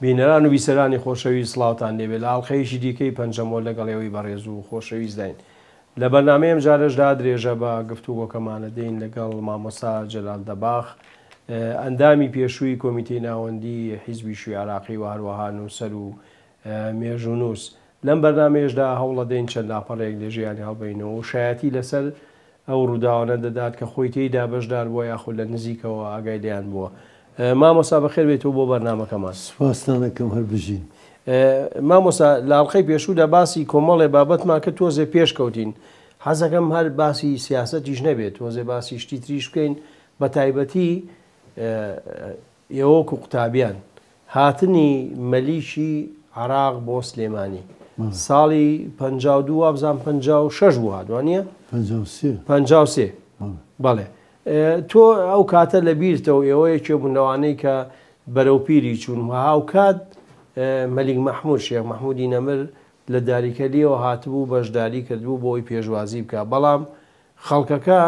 بینەران و بیسەرانی خۆشەویست سڵاوتان لێبێ لە ئاڵقەیەکی دیکەی پەنجەمۆر لەگەڵ ئێوەی بەڕێز و خۆشەویستداین. لە بەرنامەی ئەمجارەشدا درێژە بە گفتوگۆکەمان ئەدەین لەگەڵ مامۆستا جەلال دەباغ ئەندامی پێشووی کۆمیتەی ناوەندی حیزبی شیوعی عێراقی و هەروەها نووسەر و مێژوونووس. لەم بەرنامەیەشدا هەوڵەدەین چەند لاپەڕەیەک لە ژیانی هەڵبەینەوە و شایەتی لەسەر ئەو ڕووداوانە دەدات کە خۆی تێیدا بەشدار بووە یاخود لە نزیکەوە ئاگای لێیان بووە. مامۆستا بەخێر بێیتەوە بۆ بەرنامەکەمان. سوپاستان ئەکەم هەر بژین. مامۆستا لە ئەڵقەی پێشوودا باسی کۆمەڵێ بابەتمان کرد تۆزێ پێش کەوتین حەزەکەم هەر باسی سیاسەتیش نەبێت تۆزێ باسی شتی تریش بکەین بە تایبەتی ئێوە وەکو قوتابیان هاتنی مەلیکی عراق بۆ سلێمانی ساڵی 52 وابزان 56 بوو هات وانە؟ 53 بەڵێ تۆ ئەو کاتە لە بیرتە و ئێوە یەکێ بوون لەوانەی کە بەرەو پیری چوون و هاوکات مەلیک مەحمود شێخ مەحمودی نەمر لە داریکەلیەوە هاتبوو بەشداری کردبوو بۆ ئەوی پێشوازی بکا بەڵام خەڵکەکە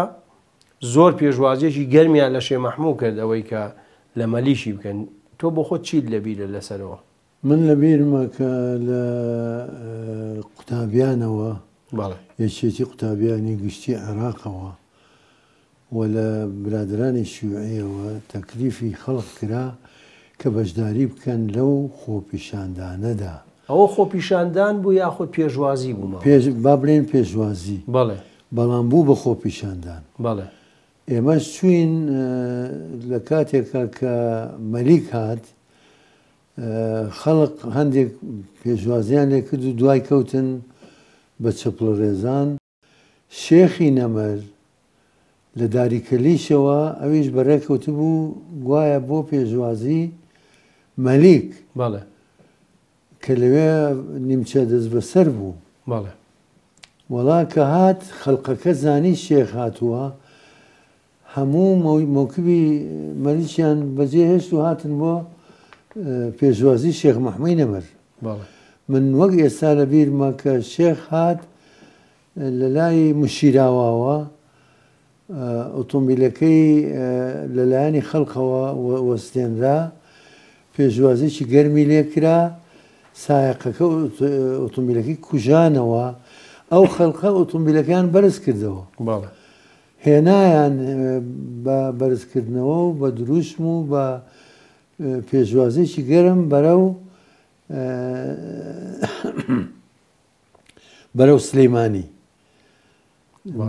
زۆر پێشوازیەکی گەرمیان لە شێ مەحموو کرد ئەوەی کە لە مەلیکی بکەن تۆ بۆ خۆت چیت لە بیرە لەسەرەوە؟ من لە بیرمە کە لە قوتابیانەوە، یەکێتی قوتابیانی گشتی عێراقەوە و لە برادەرانی شیوعیەوە تەکلیفی خەڵک کرا کە بەشداری بکەن لەو خۆپیشاندانەدا. ئەوە خۆپیشاندان بوو یاخود پێشوازی بوو مامە؟ با بڵێین پێشوازی. بەڵێ. بەڵام بوو بە خۆپیشاندان. بەڵێ. ئێمەش چووین لە کاتێکا کە مەلیک هات خەڵک هەندێک پێشوازیان لێ کرد و دوای کەوتن بە چەپڵەڕێزان. شێخی نەمر لە داریکەلیشەوە ئەویش بەڕێ کەوتبوو گوایە بۆ پێشوازی مەلیک. بەڵێ. کە لەوێ نیمچە دەستبەسەر بوو. بەڵێ. وەڵا کە هات خەڵقەکە زانی شێخ هاتووە هەموو مەوکبی مەلیکیان بەجێ هێشت و هاتن بۆ پێشوازی شێخ مەحموی نەمر. من وەک ئێستا لە بیرمە کە شێخ هات لە لای مشیراواوە ئۆتۆمبیلەکەی لە لایەنی خەڵکەوە وەستێنرا، پێشوازیی گەرمی لێکرا، سایەقەکە ئۆتۆمبیلەکەی کوژانەوە، ئەو خەڵکە ئۆتۆمبیلەکەیان بەرز کردەوە. هێنایان بە بەرزکردنەوە و بە دروشم و بە پێشوازیی گەرم بەرەو بەرەو سلەیمانی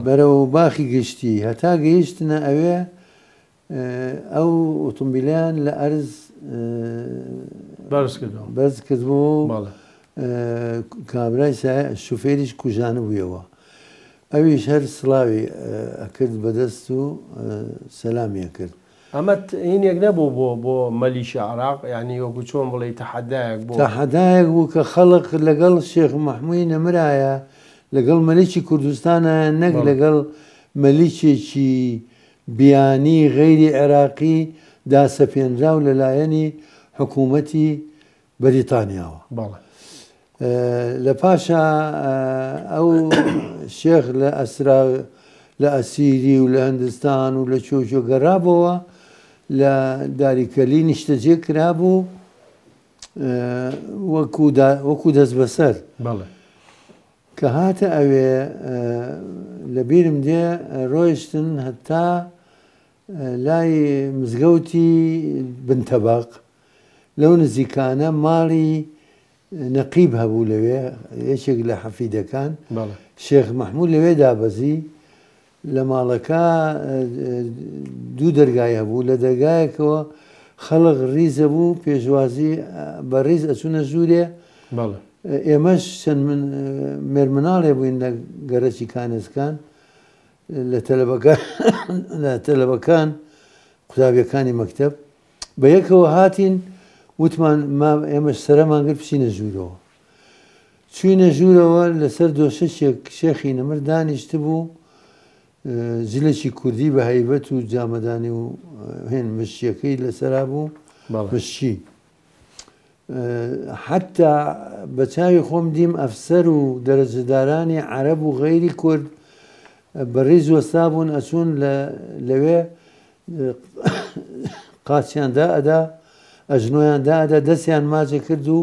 بەرەو باخی گشتی هەتا گەیشتنە ئەوێ ئەو ئۆتۆمبیلیان لە ئەرز بەرز کردبوو کابرای شوفێریش کوژانبوویەوە ئەویش هەر سڵاوی ئەکرد بەدەست و سەلامی ئەکرد. ئەمە هینێک نەبوو بۆ بۆ مەلیکی عێراق یانی وەکو چۆن بڵێی تەحەدایەک بۆ. تەحەدایەک بوو کە خەڵک لەگەڵ شێخ مەحمووی نەمرایە لەگەڵ مەلیکی کوردستانایە نەک لەگەڵ مەلیکێکی بیانی غەیری عێراقی داسەپێنراو لەلایەنی حکوومەتی بەریتانیاوە. بەڵێ. لە پاشا ئەو شێخ لە ئەسرا لە ئەسیری و لە هندستان و لە کوێ کوێ گەڕابەوە لە داریکەلی نیشتەجێ کرابوو وەکو وەکو دەستبەسەر. بەڵێ. کە هاتە ئەوێ لە بیرم دێ ڕۆیشتن هەتا لای مزگەوتی بنتەبەق لەو نزیکانە ماڵی نەقیب هەبوو لەوێ یەکێک لە حەفیدەکان شێخ مەحموود لەوێ دابەزی لە ماڵەکە دوو دەرگای هەبوو لە دەرگایەکەوە خەڵک ڕیزە بوو پێشوازی بە ڕیز ئەچوونە ژوورێ ئێمەش چەند مێرمناڵێ بووین لە گەرەکی کانێسکان لە تەلەبەکان لە تەلەبەکان قوتابیەکانی مەکتەب بە یەکەوە هاتین وتمان ما ئێمەش سەرەمان گرت بچینە ژوورەوە چوینە ژوورەوە لەسەر دۆشەکێک شێخی نەمر دانیشتبوو جلێکی کوردی بە هەیبەت و جامەدانی و هێن مشیەکەی لەسەرا بوو مشی حتا بە چاوی خۆم دیم ئەفسەر و دەرەجەدارانی عەرەب و غەیری کورد بە ڕیز وەستابوون ئەچوون لەوێ قاچیان دائەدا ئەژنۆیان دائەدا، دەستیان ماچ ئەکرد و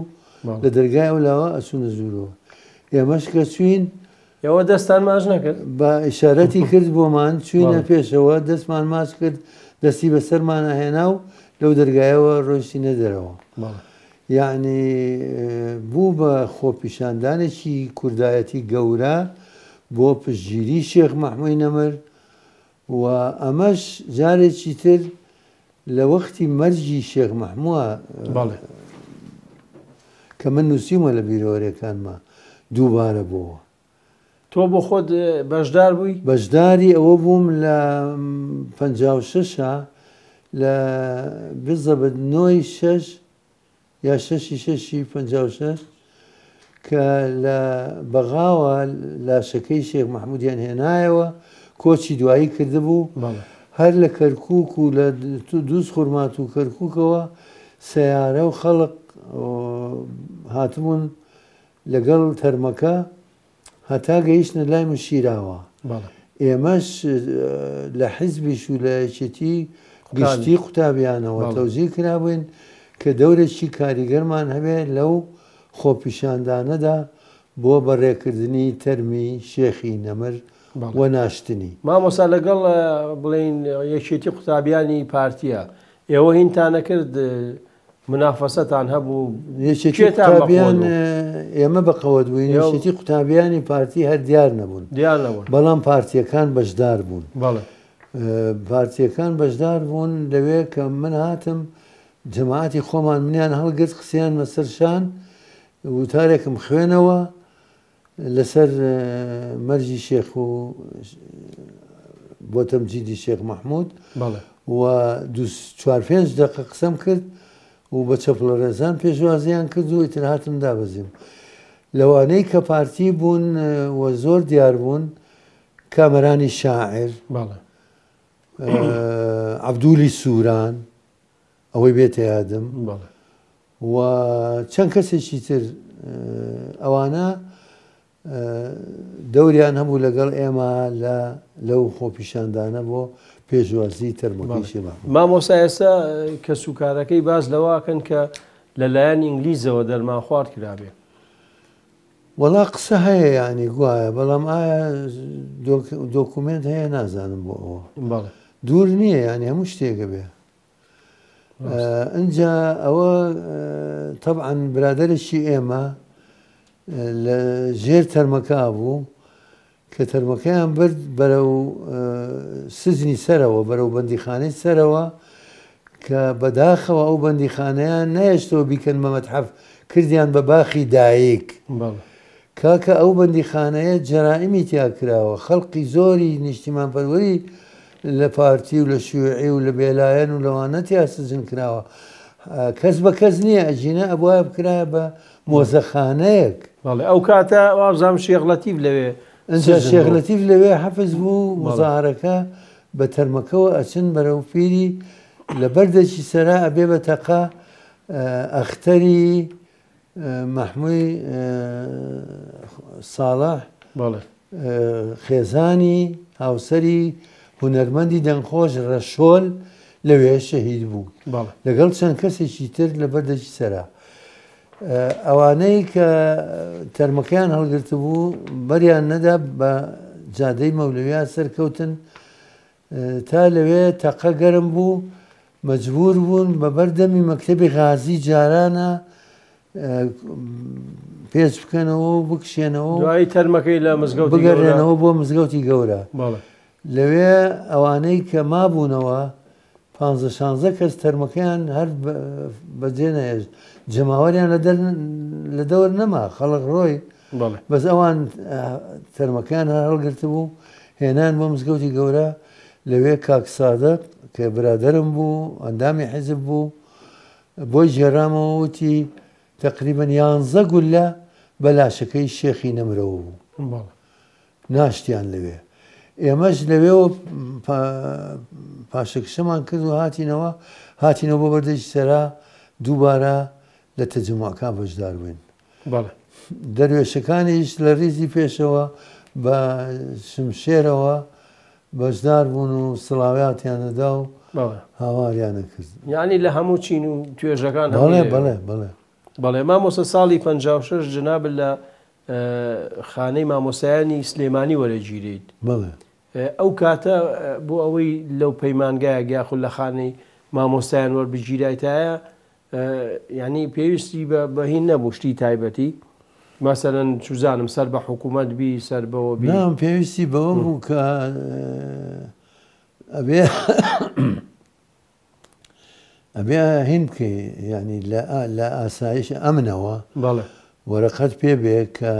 لە دەرگای ئەو لاوە ئەچوونە ژوورەوە. ئێمەش کە چووین، ئێوە دەستان ماچ نەکرد؟ بە ئیشارەتی کرد بۆمان، چووینە پێشەوە، دەستمان ماچ کرد، دەستی بەسەرمانە هێنا و لەو دەرگایەوە ڕۆیشتینە دەرەوە. یەعنی بوو بە خۆپیشاندانێکی کوردایەتی گەورە بۆ پشتگیری شێخ مەحمووی نەمر و ئەمەش جارێکی تر لە وەختی مەرگی شێخ مەحمووە کە من نووسیومە لە بیرەوەریەکانما دووبارە بۆوە. تۆ بۆ خۆت بەشدار بووی؟ بەشداری ئەوە بووم لە 56 لە بزەبت نۆی شەش یا شەشی شەشی 56 کە لە بەغاوە لاشەکەی شێخ مەحموودیان هێنایەوە، کۆچی دوایی کردبوو. هەر لە کەرکووک و لە دووز خورمات و کەرکووکەوە سەیارە و خەڵک هاتبوون لەگەڵ تەرمەکە هەتا گەیشتنە لای مشیراوە. ئێمەش لە حیزبیش و لە یەکێتی گشتی قوتابیانەوە تەوزیع کرابووین کە دەورێکی کاریگەرمان هەبێ لەو خۆپیشاندانەدا بۆ بەڕێکردنی تەرمی شێخی نەمر و ناشتنی. مامۆستا لەگەڵ بڵێین یەکێتی قوتابیانی پارتیە ئێوە هینتان نەکرد منافەسەتان هەبوو؟ یەکێتی قوتابیان ئێمە بە قەوەت بووین، یەکێتی قوتابیانی پارتی هەر دیار نەبوون، دیار نەبوون، بەڵام پارتیەکان بەشدار بوون. پارتیەکان بەشدار بوون لەوێ کە من هاتم جەماعەتی خۆمان منیان هەڵگرت، قسەیان بەسەر شان، وتارێکم خوێنەوە لەسەر مەرجی شێخ و بۆ تەمجیدی شێخ مەحموود و دوو چوار پێنج دەقە قسەم کرد و بە چەپڵە ڕێزان پێشوازیان کرد و ئیتر هاتم دابەزیم. لەوانەی کە پارتی بوون و زۆر دیار بوون کامەرانی شاعر، عەبدولی سووران، ئەوەی بێتە یادم، و چەند کەسێکی تر، ئەوانە دەوریان هەبوو لەگەڵ ئێمە لە لەو خۆپیشاندانە بۆ پێشوازی تەرمەکەی شێخ مەحموود. مامۆستا ئێستا کەسوکارەکەی باس لەوەکەن کە لەلایەن ئینگلیزەوە دەرمانخوارد کرابێ. وەڵا قسە هەیە یعنی گوایە، بەڵام ئایا دۆکومێنت هەیە نازانم بۆ ئەوە. دوور نییە یعنی هەموو شتێکە بێ. ئینجا ئەوە تەبعەن برادەرێکی ئێمە لە ژێر تەرمەکە بوو کە تەرمەکەیان برد بەرەو سجنی سەرەوە، بەرەو بەندیخانەی سەرەوە، کە بەداخەوە ئەو بەندیخانەیان نەهێشتەوە بیکەن بە مەتحەف، کردیان بە باخی دایک. کاکە ئەو بەندیخانەیە جەرائمی تیا کراوە، خەڵقی زۆری نیشتیمانپەروەری لە پارتی و لە شیوعی و لە بێلایەن و لەوانە تیا سجن کراوە. کەس بە کەس نییە، ئەجینە ئەبوایە بکرایە بە مۆزەخانەیەک. بەڵێ ئەو کاتە وابزانم شێخ لەتیف لەوێ ئینجا شێخ لەتیف لەوێ حەفز بوو، مزاهرەکە بە تەرمەکەوە ئەچن بەرەو پیری، لە بەردێکی سەرا ئەبێ بە تەقە ئەختەری مەحمووی ساڵح، خێزانی هاوسەری هونەرمەندی دەنگخۆش ڕەشۆل لەوێ شەهید بوو لەگەڵ چەند کەسێکی تر لە بەردێکی سەرا. ئەوانەی کە تەرمەکەیان هەڵگرتبوو بەریان نەدا بە جادەی مەولەویا سەرکەوتن تا لەوێ تەقە گەرم بوو، مەجبور بوون بە بەردەمی مەکتەبی غازی جارانە پێچ بکەنەوە و بکشێنەوە دوایی تەرمەکەی لە مزگەوتی بگەڕێنەوە بۆ مزگەوتی گەورە. لەوێ ئەوانەی کە مابوونەوە 15-16 کەس تەرمەکەیان هەر بەجێ نەهێشت، جەماوەریان لە دەور نەما، خەڵک ڕۆی، بەس ئەوان تەرمەکەیان هەر هەڵگرتبوو، هێنان بۆ مزگەوتی گەورە. لەوێ کاک سادق کە برادەرم بوو، ئەندامی حیزب بوو، بۆی گێڕامەوە وتی تقریبا 11 گولە بە لاشەکەی شێخی نەمرەوە بوو، ناشتیان لەوێ. ئێمەش لەوێەوە پاشەکشەمان کرد و هاتینەوە بۆ بەردێکی سەرا، دووبارە لە تەجەموعەکان بەشدار بووین. دەروێشەکانیش لە ریزی پێشەوە بە شمشێرەوە بەشدار بوون و سڵاواتیان دەدا و هاواریانە کرد. یانی لە هەموو چین و توێژەکان بەڵێ بەڵێ بەڵێ. بەڵێ مامۆستا ساڵی 56 جەنابت لە خانەی مامۆستایانی سلێمانی وەرەگیرێیت. بەڵێ. ئەو کاتە بۆ ئەوەی لەو پەیمانگایەک یاخود لە خانەی مامۆستایان وەربگیرایتایە یعنی پێویستی بە هین نەبوو شتی تایبەتی مەسەلەن چوزانم سەر بە حکوومەت بی سەر بەوە بی؟ نا پێویستی بەوە بوو کە ئەبێ ئەبێ هین بکەی یعنی لە ئاسایش ئەمنەوە بەڵێ وەرەقەت پێ بێ کە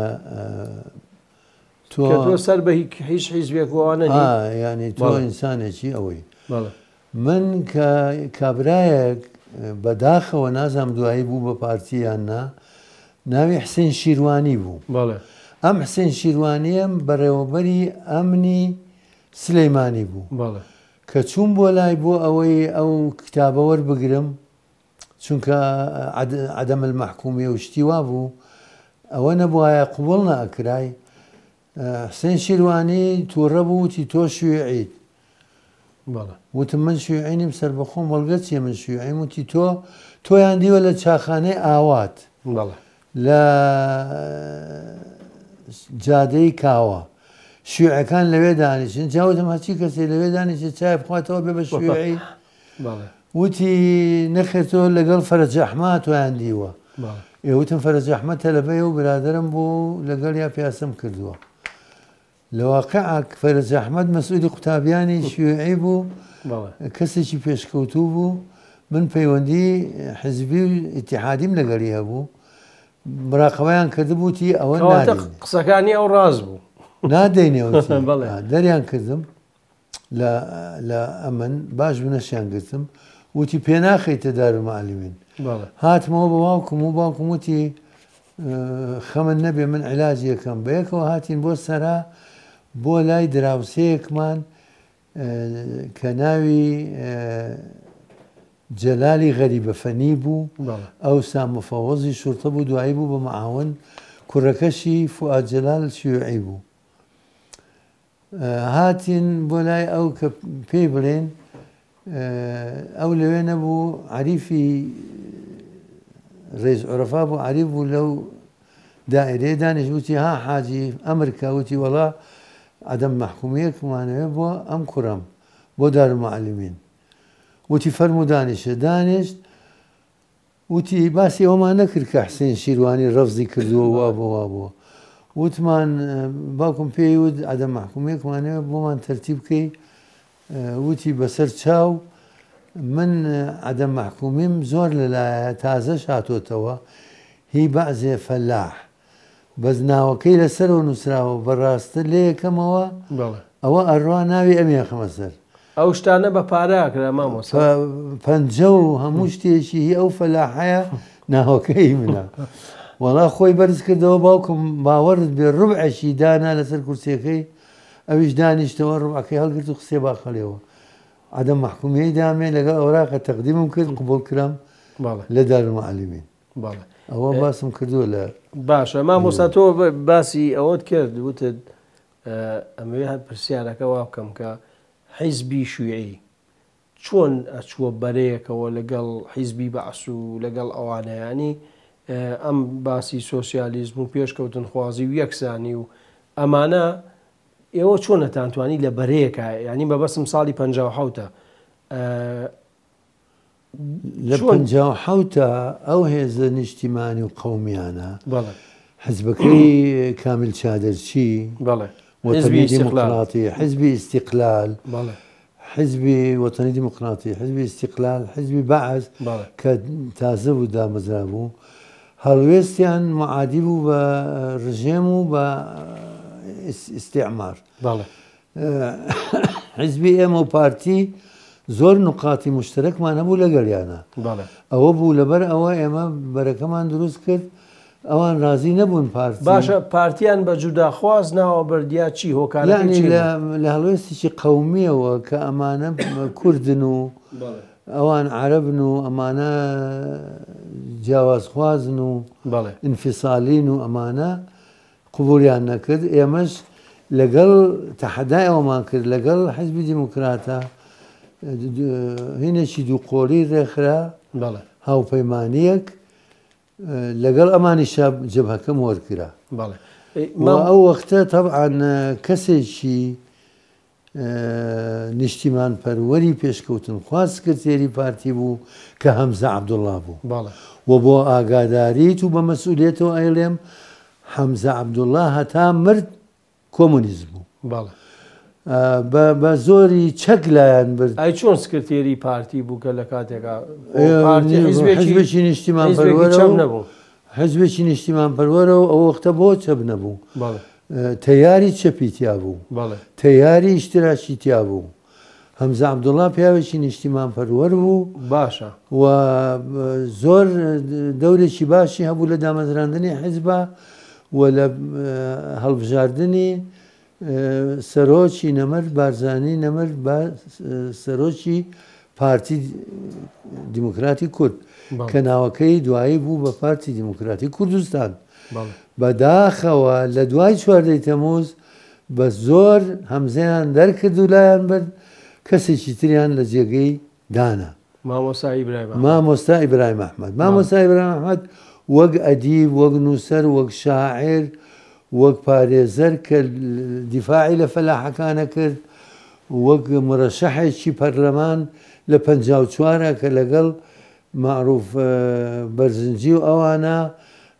تۆ تۆ سەر بە هیچ حیزبێک وانە ینی تۆ ئینسانێکی ئەوەی من کە کابرایەک بە داخەوە نازانم دوایی بوو بە پارتی یان نا ناوی حسێن شیروانی بوو ئەم حسێن شیروانیەم بەڕێوەبەری ئەمنی سلەیمانی بوو کە چووم بۆ لای بۆ ئەوەی ئەو کتابە وەربگرم چونکە عدم المحکومیە و شتی وا بوو ئەوە نەبوایە قبوڵ نەئەکرای حسێن شیروانی تووڕە بوو وتی تۆ شیوعیت وتم من شیوعی نیم سەربەخۆم بەڵگە چیە من شیوعیم وتی تۆ تۆیان دیوە لە چاخانەی ئاوات لە جادەی کاوە شیوعەکان لەوێ دانیشن جا وتم هەرچی کەسێ لەوێ دانیشێ چای بخواتەوە بێ بە شیوعی وتی نەخێر تۆ لەگەڵ فەرەج ئەحمە تۆیان دیوە ئێ وتم فەرەج ئەحمە تەلەبەیە و برادەرم بوو لەگەڵیا پیاسەم کردووە لە واقعا فەرەج ئەحمەد مەسئولی قوتابیانی شیوعی بوو کەسێکی پێشکەوتوو بوو من پەیوەندی حزبی و ئیتیحادیم لەگەڵی هەبوو مراقەبەیان کردبوو وتی ئەوە کەواتە قسەکانی ئەو ڕاست بوو نادەینێ دەریان کردم لە لە ئەمن باش بوو نەشیان گرتم وتی پێ ناخەیتە دارالمعلمین هاتمەوە بە باوکم و باوکم وتی خەمن نەبێ من علاجی یەکەم بەیەکەوە هاتین بۆ سەرا بۆ لای دراوسەیەکمان کە ناوی جەلالی غەریبە فەنی بوو ئەوسا مفەوەزی شورتە بوو دوایی بوو بە معاون کوڕەکەشی فوئاد جەلال شیوعی بوو هاتین بۆ لای ئەو کە پێی بڵێن ئەو لەوێ نەبوو عەریفی ڕێز عرفا بوو عەریف بوو لەو دائرەیە دانیش وتی ها حاجی ئەمرکە وتی وەڵا عدم مەحکومیەکمانەوێ بۆ ئەم کوڕەم بۆ دارالمعلمین وتی فەرموو دانیشە دانیشت وتی، باسی ئەوەمان نەکرد کە حسێن شیروانی رەفزی کردووە و وابووە وابووە. وتمان، باوکم پێی وت، عەدەم مەحکومیەکمان هەیە بۆمان تەرتیب بکەی. وتی، بەسەر چاو، من عەدەم مەحکومیم زۆر لەلایە، تازەش هاتۆتەوە، هی بەعزێ فەلاح. بەس ناوەکەی لەسەرەوە نووسراوە بە ڕاستە لێیەکەمەوە ئەوە ئەڕوا ناوی ئەمی ئەخەمە سەر. ئەو شتانە بە پارە ئەکرا مامۆستا. پەنجە و هەموو شتێکی هی ئەو فەلاحەیە ناوەکە هی منە. وەڵا خۆی بەرز کردەوە باوکم باوەڕت بێ ڕوبعێکی دانا لەسەر کورسیەکەی ئەویش دانیشتەوە ڕوبعەکەی هەڵگرت و خستیە باخەڵیەوە. عەدەم مەحکومیەی دامێ لەگەڵ ئەوراقە تەقدیمم کرد قبوڵ کرام لە دارالمعلمین. بەڵێ ئەوە باسم کردووە لە باشە مامۆستا تۆ باسی ئەوەت کرد وتت ئەمەوێ هەر پرسیارەکە وا بکەم کە حیزبی شویعی چۆن ئەچووە بەرەیەکەوە لەگەڵ حیزبی بەعس و لەگەڵ ئەوانە ینی ئەم باسی سۆسیالیزم و پێشکەوتنخوازی و یەکسانی و ئەمانە ئێوە چۆن نەتانتوانی لە بەرەیەکە ینی مەبەستم ساڵی 57 لە 57 ئەو هێزە نیشتیمانی و قەومیانە حزبەکەی کامیل چادرچی وەتەنی دیموکراتی حزبی ئیستیقلال حزبی وەتەنی دیموکراتی حزبی ئیستیقلال حزبی بەعس کە تازە بوو دامەزرا بوو هەڵوێستیان معادی بوو بە ڕژێم و بە ئیستیعمار حیزبی ئێمە و پارتی زۆر نوقاتی مشتەرەکمان هەبوو لەگەڵیانە ئەوە بوو لەبەر ئەوە ئێمە بەرەکەمان دروست کرد ئەوان رازی نەبوون پارتی باشە پارتیان بە جوداخواز ناوە برد یا چی هۆکارەکەی چی بوو؟ لە هەڵوێستێکی قەومیەوە کە ئەمانە کوردن و ئەوان عەرەبن و ئەمانە جیاوازخوازن و ئینفیسالین و ئەمانە قبوڵیان نەکرد، ئێمەش لەگەڵ تەحەدای ئەوەمان کرد لەگەڵ حیزبی دیموکراتە هینێکی دووقۆڵی ڕێکخرا، هاوپەیمانییەک، لەگەڵ ئەمانیشا جەبهەکەم وەرکرا. و ئەو وەختە تەبعەن کەسێکی نیشتیمانپەروەری پێشکەوتنخواز سکرتێری پارتی بوو کە هەمزە عەبدوڵڵا بوو. و بۆ ئاگاداریت و بە مەسئولیەتەوە ئەیڵێم حەمزە عەبدوڵڵا هەتا مرد کۆمۆنیست بوو. بەڵێ. بە بە زۆری چەک لایان برد. ئەی چۆن سکرتێری پارتی بوو کە لە کاتێکا پارتی حیزبێکی نیشتیمانپەروەرە چەپ نەبوو؟ حیزبێکی نیشتیمانپەروەرە و ئەو وەختە بۆ چەپ نەبوو؟ بەڵێ. تەیاری چەپی تیا بوو. بەڵێ. تەیاری ئیشتراکی تیا بوو. هەمزە عەبدوڵڵا پیاوێکی نیشتیمانپەروەر بوو. باشە. و زۆر دەورێکی باشی هەبوو لە دامەزراندنی حیزبا و لە هەڵبژاردنی سەرۆکی نەمر بارزانی نەمر بە سەرۆکی پارتی دیموکراتی کورد کە ناوەکەی دوایی بوو بە پارتی دیموکراتی کوردستان. بەداخەوە لە دوای چواردەی تەموز بە زۆر هەمزەیان دەرکرد و لایان برد، کەسێکی تریان لە جێگەی دانا. مامۆستا ئیبراهیم ئەحمەد. مامۆستا ئیبراهیم ئەحمەد. مامۆستا ئیبراهیم ئەحمەد وەک ئەدیب، وەک نووسەر، وەک شاعیر، وەک پارێزەر کە دیفاعی لە فەلاحەکانە کرد، وەک مرەشەحێکی پەرلەمان لە 54 کە لەگەڵ مەعروف بەرزنجی و ئەوانە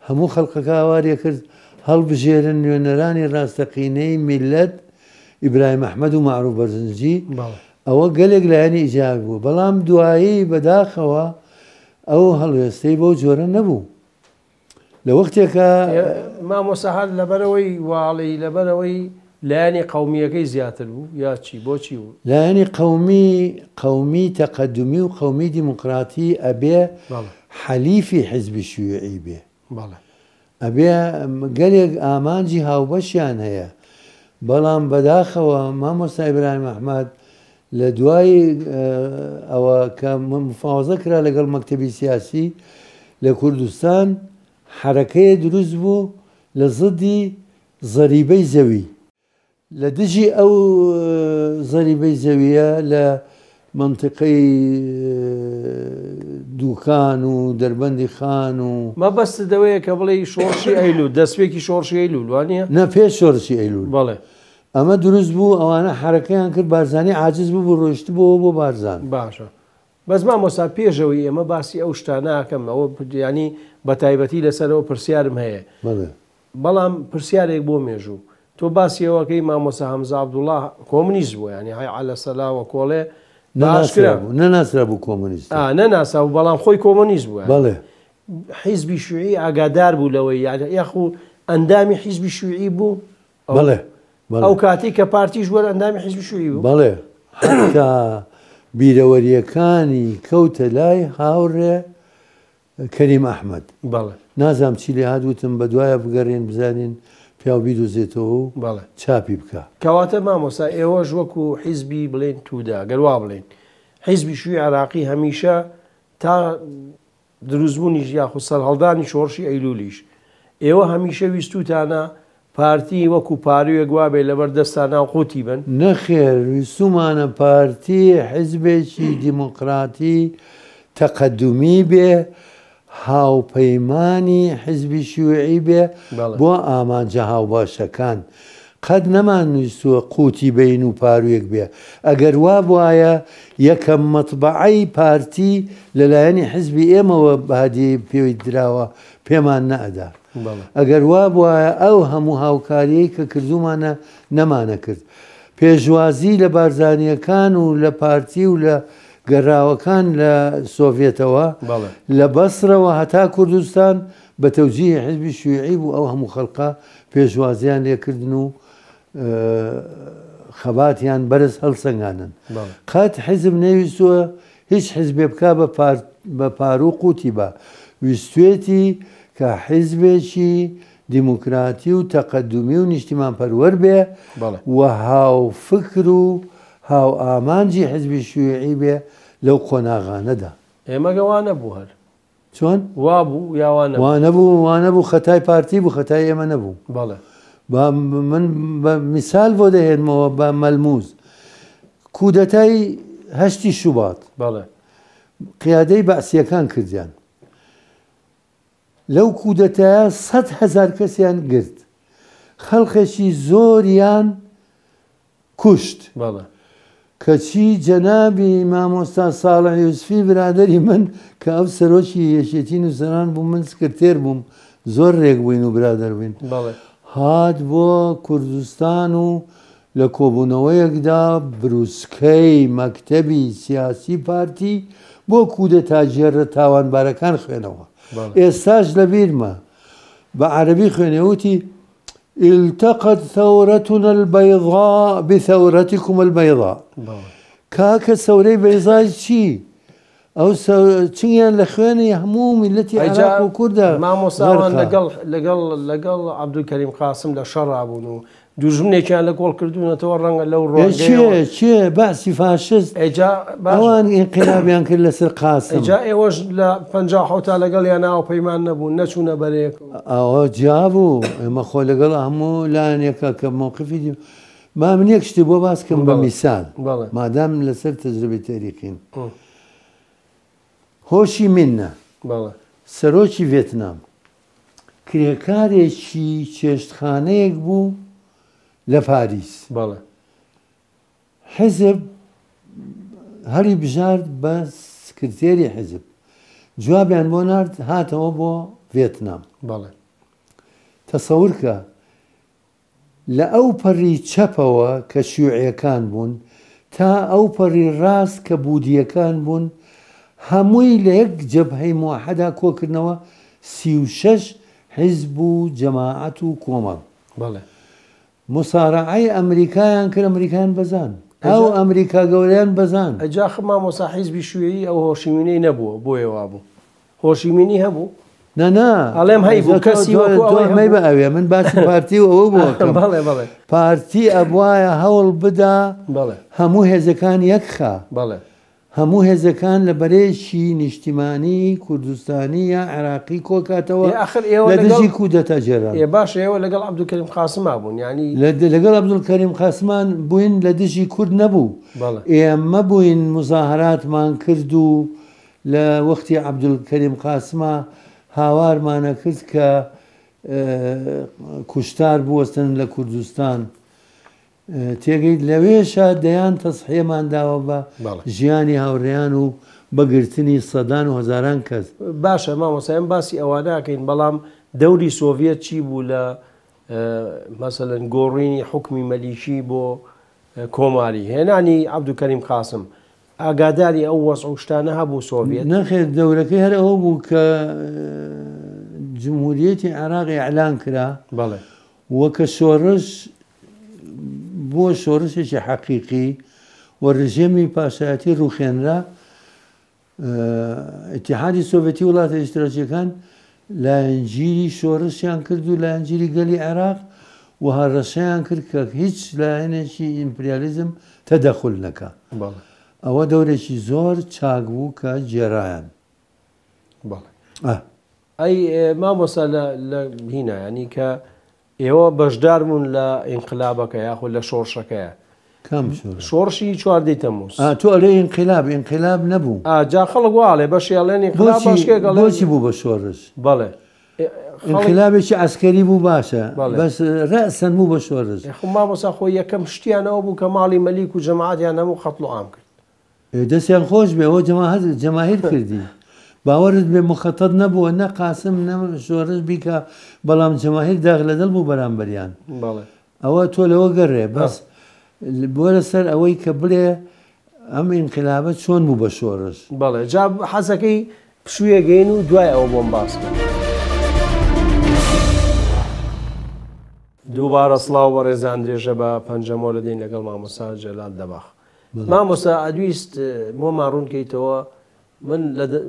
هەموو خەڵکەکە هاواریە کرد هەڵبژێرن نوێنەرانی ڕاستەقینەی میللەت ئیبراهیم ئەحمەد و مەعروف بەرزنجی، ئەوە گەلێک لایەنی ئیجابی بوو، بەڵام دوایی بەداخەوە ئەو هەڵوێستەی بەو جۆرە نەبوو لە وەختێکا. مامۆستا هەر لەبەرئەوەی واڵی لەبەرئەوەی لایەنی قەومییەکەی زیاتر بوو یا چی بۆچی بوو؟ لایەنی قەومی، قەومی تەقەدومی و قەومی دیموکراتی ئەبێ حەلیفی حیزبی شیوعی بێ. ئەبێ گەلێک ئامانجی هاوبەشیان هەیە، بەڵام بەداخەوە مامۆستا ئیبراهیم ئەحمەد لە دوای ئەوە کە مفاوەزە کرا لەگەڵ مەکتەبی سیاسی لە کوردستان حەرەکەیە دروست بوو لە زدی زەریبەی زەوی، لە دژی ئەو زەریبەی زەوییە لە مەنتیقەی دوکان و دەربەندی خان و. مەبەستت ئەوەیە کە بڵێی شۆڕشی ئەیلوول، دەستپێکی شۆڕشی ئەیلوول، وا نییە؟ نا، پێش شۆڕشی ئەیلوول. بەڵێ. ئەمە دروست بوو، ئەوانە حەرەکەیان کرد، بارزانی عاجز ببوو، ڕۆیشتبۆوە بۆ بارزان. باشە. بەس مامۆستا پێش ئەوەی ئێمە باسی ئەو شتانە ئەکەم، ئەوە یانی بە تایبەتی لەسەر ئەوە پرسیارم هەیە. بەڵێ. بەڵام پرسیارێک بۆ مێژوو. تۆ باسی ئەوە ئەکەی مامۆستا هەمزە عەبدوڵا کۆمنیست بووە یانی هەی عەلە سەلا وە کۆڵێ بە ئاشکرا. نەناسرابوو، نەناسرابوو کۆمۆنیستە. ئا نەناسابوو بەڵام خۆی کۆمۆنیست بوو یانی. بەڵێ. حیزبی شیوعی ئاگادار بوو لەوەی یانی یاخو ئەندامی حیزبی شیوعی بوو؟ بەڵێ بەڵێ. ئەو کاتەی کە پارتیش وەر ئەندامی حیزبی شیوعی بوو؟ بەڵێ حەتا بیرەوەرییەکانی کەوتە لای هاوڕێ کەریم ئەحمەد. بەڵێ. نازانم چی لێ هات وتم بە دوایا بگەڕێین بزانین پیاو بیدۆزێتەوە و بەڵێ. چاپی بکا. کەواتە مامۆستا ئێوەش وەکو حیزبی بڵێین توودە گەر وا بڵێین حیزبی شیوعی عێراقی هەمیشە تا دروستبوونیش یاخود سەرهەڵدانی شۆڕشی ئەیلوولیش ئێوە هەمیشە ویستووتانە پارتی وەکو پارووێک وابێ لەبەر دەستانا و قوتی بن؟ نەخێر ویستوومانە پارتی حیزبێکی دیموکراتی تەقەدومی بێ، هاوپەیمانی حیزبی شیوعی بێ بۆ ئامانجە هاوبەشەکان. قەت نەمانویستووە قوتی بەین و پارووێک بێ. ئەگەر وابوایە یەکەم مەتبەعەی پارتی لەلایەنی حیزبی ئێمەوە بە هەدیەی پێی دراوە پێمان نەئەدا. ئەگەر وابوایە ئەو هەموو هاوکاریەی کە کردوومانە نەمانەکرد. پێشوازی لە بارزانییەکان و لە پارتی و لە گەڕاوەکان لە سۆڤێتەوە، لە بەسرەوە هەتا کوردستان بە تەوجیهی حیزبی شیوعی بوو ئەو هەموو خەڵقە پێشوازیان لێکردن و خەباتیان بەرز هەڵسەنگانن. قەت حیزب نەیویستووە هیچ حیزبێ بکا بە پارو قوتی با، ویستوێتی کە حیزبێکی دیموکراتی و تەقەدومی و نیشتیمانپەروەر بێ و هاوفکر و هاوئامانجی حیزبی شیوعی بێ لەو قۆناغانەدا. ئێمەگە وا نەبوو هەر. چۆن؟ وا بوو یا وا نەبوو؟ وا نەبوو، وا نەبوو، خەتای پارتی بوو، خەتای ئێمە نەبوو. بەڵێ. با من بە میسال بۆ دەهێنمەوە بە مەلموز. کودەتای هەشتی شوبات قیادەی بەعسییەکان کردیان. لەو کودەتایە 100,000 کەسیان گرت، خەڵکێکی زۆریان کوشت. کەچی جەنابی مامۆستا ساڵح یوسفی برادەری من کە ئەو سەرۆکی یەکێتی نووسەران بوو، من سکرتێر بووم، زۆر ڕێک بووین و برادەر بووین، هات بۆ کوردستان و لە کۆبوونەوەیەکدا بروسکەی مەکتەبی سیاسی پارتی بۆ کودەتاگێڕە تاوانبارەکان خوێنەوە. ئێستاش لەبیرمە بە عەرەبی خوێنێ وتی التقت ثورتنا البيضاء بثورتكم البيضاء. کاکە سەورەی بەیزای چی؟ ئەو چنگیان لە خوێنی هەموو میللەتی عێراق و کوردە. مامۆستاوان لەگەڵ عەبدولکەریم قاسم لە شەڕا بوون و دوژمنێکیان لە کۆڵ کردوونەتەوە، ڕەنگە لەو ڕۆژەیەوە. چێ بەعسی فاشست ئەوان ئینقلابیان کرد لەسەر قاسم. ئەجا ئێوەش لە 57 لەگەڵیان ناو پەیمان نەبوون، نەچوونە بەرەیەک. ئەوە جیا بوو، ئێمە خۆ لەگەڵ هەموو لایەنێکە کە مەوقفی دی. با من یەک شتی بۆ باس کەم بە میسال، مادام لەسەر تەجربەی تاریخین. هۆشی منە سەرۆکی ڤێتنام کرێکارێکی چێشتخانەیەک بوو لە پاریس. حزب هەری بژارد بە سکرتێری حزب، جوابیان بۆ نارد، هاتەوە بۆ ڤێتنام. تەسەور کە لە ئەو پەڕی چەپەوە کە شیوعیەکان بوون تا ئەو پەڕی ڕاست کە بودیەکان بوون، هەمووی لە یەک جەبهەی موحەدا کۆکردنەوە 36 حیزب و جەماعەت و کۆمەڵ. مسارعەی ئەمریکایان کرد، ئەمریکایان بەزان، ئەو ئەمریکا گەورەیان بەزان. ئەجا خ مامۆستا حیزبی شوێی ئەو هۆشیمینەی نەبووە، بۆیە وابوو. هۆشیمینی هەبوو؟ نا نا، ئەڵێم هەیبوو، کەسی وەکو ئەوەی مەی بە ئەوێ. من باسی پارتی و ئەوە بۆ ئەکەم. پارتی ئەبوایە هەوڵ بدا هەموو هێزەکان یەکخا. هەموو هێزەکان لە بەرەیەکی نیشتیمانی کوردستانی یا عێراقی کۆکاتەوە لە دژی کودەتا جێران. باشە، ئێوە لەگەڵ عەبدولکەریم قاسما بوون، یعنی لەگەڵ عەبدولکەریم قاسمان بووین، لە دژی کورد نەبوو. ئێمە بووین مزاهراتمان کرد و لە وەختی عەبدولکەریم قاسما هاوارمانە کرد کە کوشتار بوەستن لە کوردستان. تێگەیت لەوێشە دەیان تەسحیەمان داوە بە ژیانی هاوڕێیان و بەگرتنی سەدان و هەزاران کەس. باشە مامۆستا، ئێمە باسی ئەوە ناکەین، بەڵام دەوری سۆڤیەت چی بوو لە مەسەلەن گۆڕینی حوکمی مەلیکی بۆ کۆماری، هێنانی عەبدولکەریم قاسم؟ ئاگاداری ئەو وەزع و شتانە هەبوو سۆڤیەت؟ نەخێر، دەورەکەی هەر ئەوە بوو کە جمهوریەتی عێراق ئیعلان کرا وەکە شۆڕش بۆ شۆڕشێکی حەقیقی و ڕژێمی پاشایەتی ڕووخێنرا. ئیتیحادی سۆڤێتی وڵاتە ئیشتراکیەکان لایەنگیری شۆڕشیان کرد و لایەنگیری گەلی عێراق و هەڕەشەیان کرد کە هیچ لایەنێکی ئیمپریالیزم تەدەخل نەکا. ئەوە دەورێکی زۆر چاک بوو کە گێڕایان. ئەی مامۆستا لە هینا، ینی کە ئێوە بەشدار بوون لە ئینقلابەکە یاخود لە شۆڕشەکەیە؟ کام شۆڕش؟ شۆڕشی 14 تەمموز. تۆ ئەڵێ ئینقلاب، ئینقلاب نەبوو. جا خەڵک واڵێ بەشی ئەڵێن ئینقلاب، بەشێک ئەڵێن بۆچی بوو بە شۆڕش؟ ئینقلابێکی عەسکەری بوو باشە، بەس ڕەسەن بوو بە شۆڕش. خۆ مامۆستا خۆ یەکەم شتیانەوە بوو کە ماڵی مەلیک و جەماعەتیان هەموو قەتڵ و عام کرد. دەستیان خۆش بێ، ئەوە جەماهیر کردی. باوەڕت بێ مخەتەت نەبووە، نە قاسم نە شۆڕش بیکە، بەڵام جەماهیر داغ لە دڵ بوو بەرامبەریان. ئەوە تۆ لەوە گەڕێ، بەس بۆ لەسەر ئەوەی کە بڵێ ئەم ئینقلابە چۆن بوو بە شۆڕش. جا حەزەکەی پشوویەگەین و دوای ئەوە بۆم باس بکەن. دووبارە سڵاو بەڕێزان، درێژە بە پەنجەمۆ لە دێن لەگەڵ مامۆستا جەلال دەباغ. مامۆستا ئەدویست بۆمان ڕوونکەیتەوە، من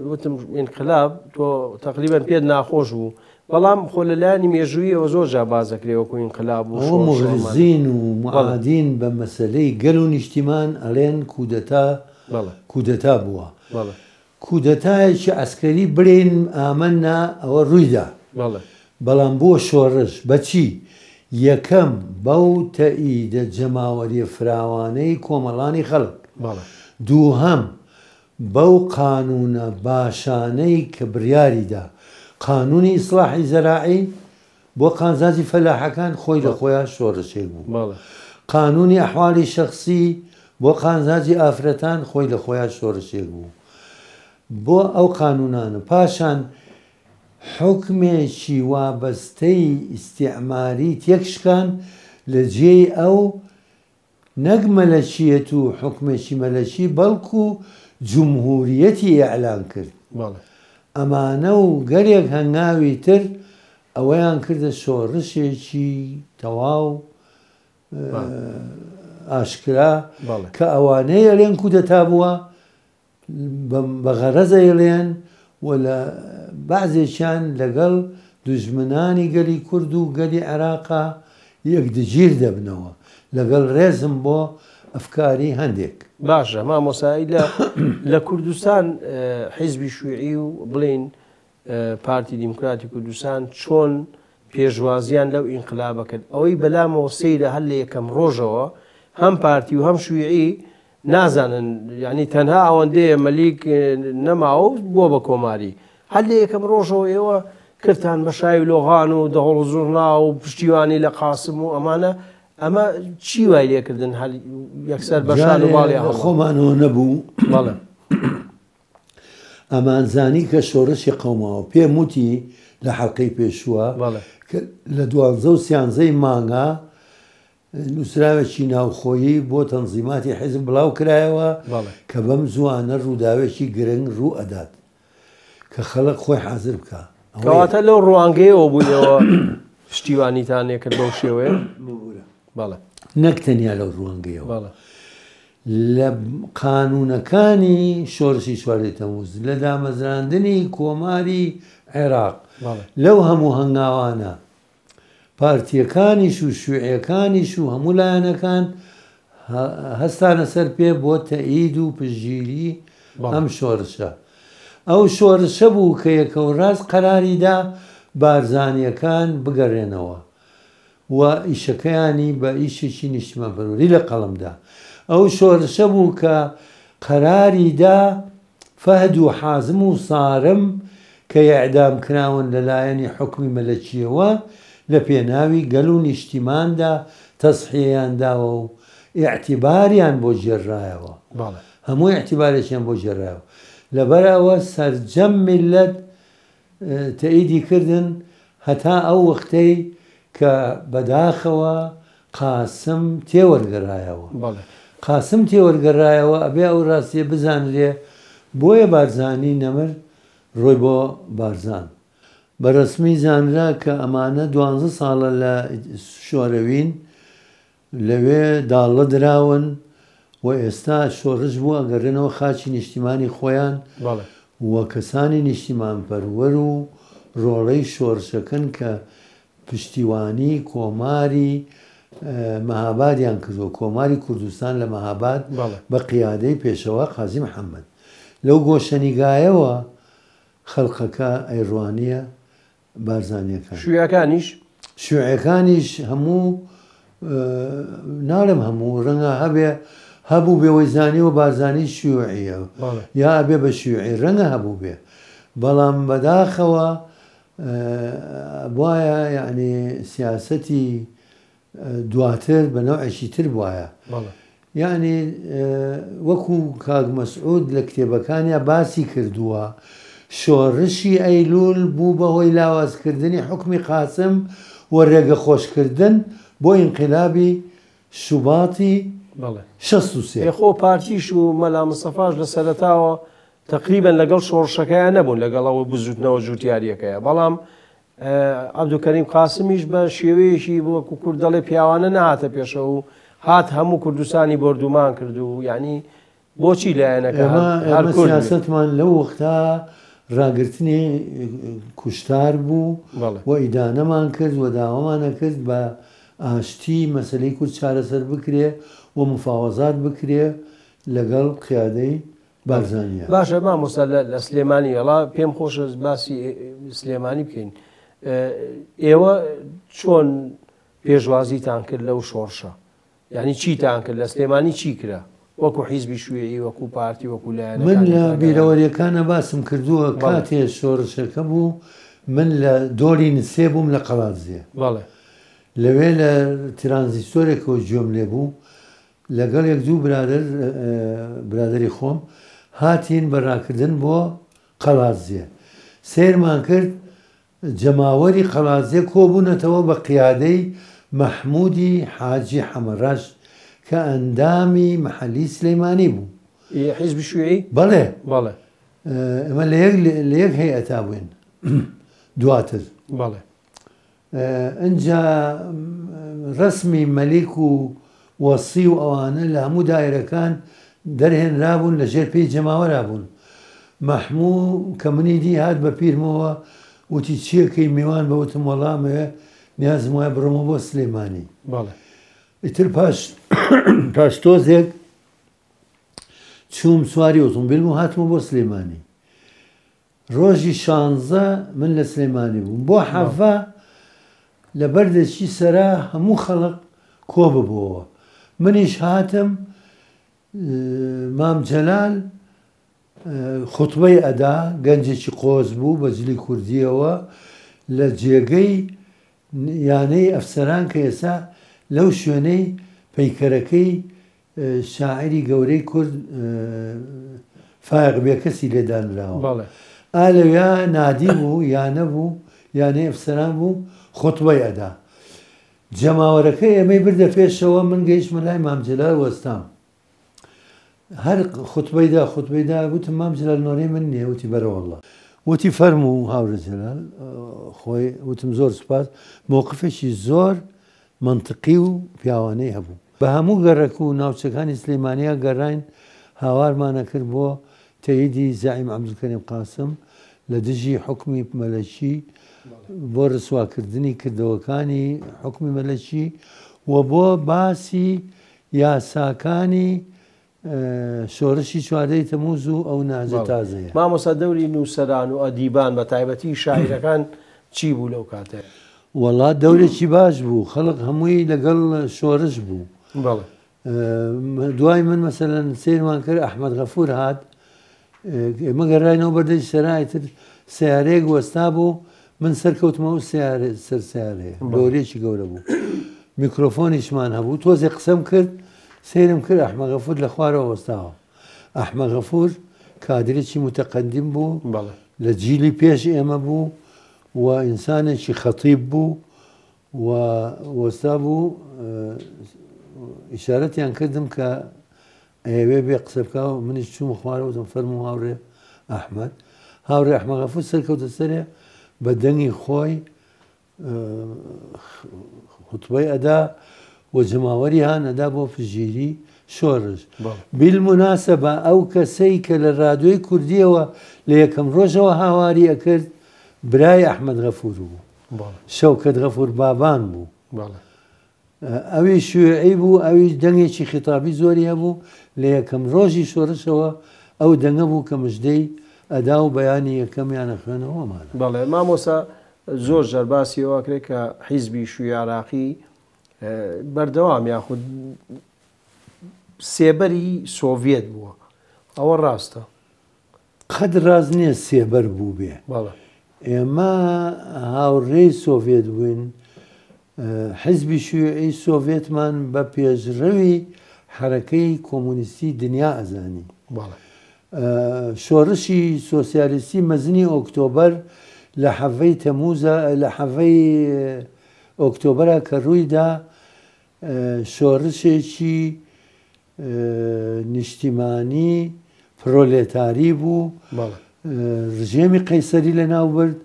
وتم ئینقلاب تۆ تقریبا پێت ناخۆش بوو، بەڵام خۆ لە لایەنی مێژوویەوە زۆر جا باز دەکرێ وەکو ئینقلاب و ئەوە شۆڕش مغرزین و معادین بە مەسەلەی گەل و نیشتیمان ئەڵێن کودەتا بووە. کودەتایەکی عەسکەری بڵێن ئامەنا ئەوە ڕوویدا. بەڵام بۆ شۆڕش بەچی؟ یەکەم بەو تەئیدە جەماوەریە فراوانەی کۆمەڵانی خەڵک. دووهەم بەو قانوونە باشانەی کە بڕیاری دا، قانوونی ئیسڵاحی زەراعی بۆ قازانجی فەلاحەکان خۆی لە خۆیا شۆڕشێک بوو. قانوونی ئەحوالی شەخسی بۆ قازانجی ئافرەتان خۆی لە خۆیا شۆڕشێک بوو. بۆ ئەو قانوونانە. پاشان حوکمێکی وابەستەی ئیستیعماری تێکشکان لە جێی ئەو نەک مەلەکییەت و حوکمێکی مەلەکی بەڵکو جمهوریەتی ئیعلان کرد. ئەمانە و گەلێک هەنگاوی تر ئەوەیان کردە شۆڕشێکی تەواو ئاشکرا کە ئەوانەی ئەلێن کودەتا بووە بە غەرەز ئەیڵێن و لە بەعزێکیان لەگەڵ دوژمنانی گەلی کورد و گەلی عێراقا یەکدگیر دەبنەوە، لەگەڵ ڕێزم بۆ ئەفکاری هەندێک. باشە مامۆستا لە لە کوردستان حیزبی شویعی و بڵێین پارتی دیموکراتی کوردستان چۆن پێشوازیان لەو ئینقلابە کرد؟ ئەوەی بەلامەوە سەیرە هەر لە یەکەم ڕۆژەوە هەم پارتی و هەم شویعی نازانن یانی تەنها ئەوەندەیە مەلیک نەماوە و بووە بە کۆماری هەر لە یەکەم ڕۆژەوە ئێوە کردتان بە شای و لۆغان و دەهۆڵ و زوڕنا و پشتیوانی لە قاسم و ئەمانە ئەمە چی وای لێکردن هەر یەکسەر بە شان و جارێ باڵی لە هەڵما خۆمانەوە نەبوو بەڵێ ئەمانزانی کە شۆڕشی قەوماوە پێم وتی لە حەڵقەی پێشووە بەڵێ کە لە دوانزە و سیانزەی مانگا نووسراوێکی ناوخۆیی بۆ تەنزیماتی حیزب بڵاو کرایەوە کە بەم زووانە ڕووداوێکی گرنگ ڕوو ئەدات کە خەڵک خۆی حازر بکا. ئەوەیە. کەواتە لەو ڕوانگەیەوە بوو ئێوە پشتیوانیتان لێکرد بەو شێوەیە؟ ببورە. بەڵێ. نەک تەنیا لەو ڕوانگەیەوە. بەڵێ. لە قانوونەکانی شۆڕشی چواردەی تەمووز، لە دامەزراندنی کۆماری عێراق، بەڵێ. لەو هەموو هەنگاوانە پارتییەکانیش و شیوعییەکانیش و هەموو لایەنەکان هەستانە سەر پێ بۆ تەئید و پشتگیری ئەم شۆرشە. ئەو شۆرشە بوو کە یەکەوڕاست قەراری دا بارزانییەکان بگەرێنەوە و ئیشەکەیانی بە ئیشێکی نیشتیمانپەروەری لە قەڵەم دا. ئەو شۆرشە بوو کە قەراری دا فەهد و حازم و سارم کە ئیعدام کراون لە لایەنی حوکمی مەلەکییەوە لە پێناوی گەل و نیشتیماندا تەزحیەیان داوە و ئیعتیباریان بۆ گێڕرایەوە. هەموو ئیعتیبارێکیان بۆ گێڕرایەوە. لەبەر ئەوە سەرجەم میللەت تەئیدی کردن هەتا ئەو وەختەی کە بەداخەوە قاسم تێوەرگەرایەوە. قاسم تێوەرگەرایەوە ئەبێ ئەو ڕاستیە بزانرێ بۆیە بارزانی نەمر ڕۆی بۆ بارزان. بە ڕەسمی زانرا کە ئەمانە دوانزە ساڵە لە شۆرەوین لەوێ داڵە دراون و ئێستا شۆڕش بووە ئەگەڕێنەوە خاکی نیشتیمانی خۆیان و کەسانی نیشتیمانپەروەر و ڕۆڵەی شۆڕشەکەن کە پشتیوانی کۆماری مەهابادیان کردووە، کۆماری کوردستان لە مەهاباد بە قیادەی پێشەوا قازی محەمەد. لەو گۆشەنیگایەوە خەڵقەکە ئەیڕوانیە بارزانیەکان. شیوعەکانیش؟ شیوعەکانیش هەموو ناڵێم هەموو ڕەنگە هەبێ هەبوو بێ وەی زانیوە بارزانی شیوعیە یا ئەبێ بە شیوعی ڕەنگە هەبوو بێ بەڵام بەداخەوە بوایە یعنی سیاسەتی دواتر بە نەوعێکی تر بوایە. یەعنی وەکو کاک مەسعود لە کتێبەکانیا باسی کردووە شۆڕشی ئەیلول بوو بە هۆی لاوازکردنی حوکمی قاسم و رێگە خۆشکردن بۆ ئینقلابی شوباتی 63. ئێ خۆ پارتیش و مەلا مستەفاش لە سەرەتاوە تەقریبەن لەگەڵ شۆڕشەکەیا نەبوون لەگەڵ ئەوە بزوتنەوە جوتیاریەکەیا بەڵام عەبدولکەریم قاسمیش بە شێوەیەکی وەکو کورد دەڵێ پیاوانە نەهاتە پێشەوە و هات هەموو کوردستانی بۆردومان کرد و یعنی بۆچی لایەنەکە ئێمە سیاسەتمان لەو وەختا ڕاگرتنی کوشتار بوو و ئیدانەمان کرد و داوامانە کرد بە ئاشتی مەسەلەی کورد چارەسەر بکرێ و مفاوەزات بکرێ لەگەڵ قیادەی بارزانیە. باشە مامۆستا لە سلێمانی ئەڵا پێم خۆشە باسی سلێمانی بکەین ئێوە چۆن پێشوازیتان کرد لەو شۆڕشە یعنی چیتان کرد لە سلێمانی چی کرا؟ وەکو حیزبی شویعی، وەکو پارتی، وەکو لایەنەکانی من لە تر ئەگەر بیرەوەریەکانە باسم کردووە بەڵێ. کاتێ شۆڕشەکە بوو من لە دۆری نسێ بووم لە قەڵادزێ. بەڵێ. لەوێ لە ترانزیستۆرێکەوە گوێم لێ بوو لەگەڵ یەک دوو برادەر برادەری خۆم هاتین بە ڕاکردن بۆ قەڵادزێ. سەیرمان کرد جەماوەری قەڵادزێ کۆبوونەتەوە بە قیادەی مەحموودی حاجی حەمەڕەش کە ئەندامی مەحەلی سلەیمانی بوو. ئی حیزبی شیوعی؟ بەڵێ. بەڵێ. ئێمە لە یەک لە یەک هەیئەتا بووین دواتر. بەڵێ. ئنجا ڕەسمی مەلیک و وەسی و ئەوانە لە هەموو دایرەکان دەرهێنرابوون لە ژێر پێی جەماوەرا بوون. مەحموو کە منی دی هات بە پیرمەوە وتی چیەکەی میوان بە وتم وەڵا ئەمەوێ نیازم وایە بڕۆمەوە بۆ سلێمانی. بەڵێ. ئیتر پاش پاش تۆزێک چووم سواری ئۆتۆمبیل بووم هاتمەوە بۆ سلێمانی. ڕۆژی شانزە من لە سلێمانی بووم بۆ حەڤە لە بەردەکی سەرا هەموو خەڵک کۆ ببۆوە منیش هاتم مام جەلال خوتبەی ئەدا گەنجێکی قۆز بوو بە جلی کوردیەوە لە جێگەی یانەی ئەفسەران کە ئێستا لەو شوێنەی پەیکەرەکەی شاعیری گەورەی کورد فایەق بێکەسی لێ دانراوە. ئا لەویا نادی بوو، یانە بوو، یانەی ئەفسەران بوو، خوتبەی ئەدا. جەماوەرەکە ئێمەی بردە پێشەوە، من گەیشتمە لای مام جەلال وەستام. هەر خوتبەی دا، خوتبەی دا، وتم مام جەلال نۆرەی من نییە، وتی بەرە وەڵڵا. وتی فەرموو هاوڕێ جەلال، خۆی وتم زۆر سوپاس، مەوقفێکی زۆر مەنتقی و پیاوانەی هەبوو. بە هەموو گەڕەک و ناوچەکانی سلێمانیا گەڕاین، هاوارمان ئەکرد بۆ تەییدی زەعیم عەبدولکەریم قاسم لە دژی حوکمی مەلەکی، بۆ ڕسواکردنی کردەوەکانی حوکمی مەلەکی و بۆ باسی یاساکانی شۆرشی چواردەی تەموز و ئەو نەهجە تازەیە. مامۆستا دەوری نووسەران و ئەدیبان بە تایبەتی شاعیرەکان چی بوو لەو کاتەیە؟ وەڵا دەورێکی باش بوو، خەڵک هەمووی لەگەڵ شۆرش بوو. بەڵێ. دوای من مەسەلەن سەیرمان کرد ئەحمەد غەفور هات، ئێمە گەڕاینەوە بەردەی سەرای تر سیارەیەک وەستا بوو، من سەرکەوتمەوە سیارە سەر سیارەیە، لۆریەکی گەورە بوو، میکرۆفۆنیشمان هەبوو، تۆزێ قسەم کرد، سەیرم کرد ئەحمەد غەفور لە خوارەوە وەستاوە. ئەحمەد غەفور کادرێکی متەقەدیم بوو، لە جیلی پێش ئێمە بوو و ئینسانێکی خەتیب بوو و وەستا بوو. ئیشارەتیان کردم کە ئەیەوێ بێ قسە بکا و منیش چوومە خوارەوە وتم فەرموو هاوڕێ ئەحمەد. هاوڕێ ئەحمەد غەفور سەرکەوتە سەرێ بە دەنگی خۆی خوتبەی ئەدا و جەماوەری هان ئەدا بۆ پشتگیری شۆرش. بیلموناسەبە ئەو کەسەی کە لە رادیۆی کوردیەوە لە یەکەم ڕۆژەوە هاواری ئەکرد برای ئەحمەد غەفور بوو، شەوکەت غەفور بابان بوو. ئەوی شیوعی بوو، ئەویش دەنگێکی خیتابی زۆری هەبوو. لە یەکەم ڕۆژی شۆرشەوە ئەو دەنگە بوو کە مژدەی ئەدا و بەیانی یەکەمیانە خوێنەوەمانە. بەڵێ مامۆستا، زۆر جار باسی ئەوە کرێت کە حیزبی شیوعی عێراقی بەردەوام یاخود سێبەری سۆڤیەت بووە، ئەوە ڕاستە؟ قەت ڕاست نییە سێبەر بوو بێ. ئێمە هاوڕێی سۆڤێت بووین، حزبی شیوعی سۆڤێتمان بە پێشڕەوی حەرەکەی کۆمۆنیستی دنیا ئەزانی. شۆڕشی سۆسیالیستی مەزنی ئۆکتۆبەر لە حەڤەی تەموزە، لە حەڤەی ئۆکتۆبەرا کە ڕوویدا، شۆڕشێکی نیشتیمانی پرۆلێتاری بوو، ڕژێمی قەیسەری لەناو برد،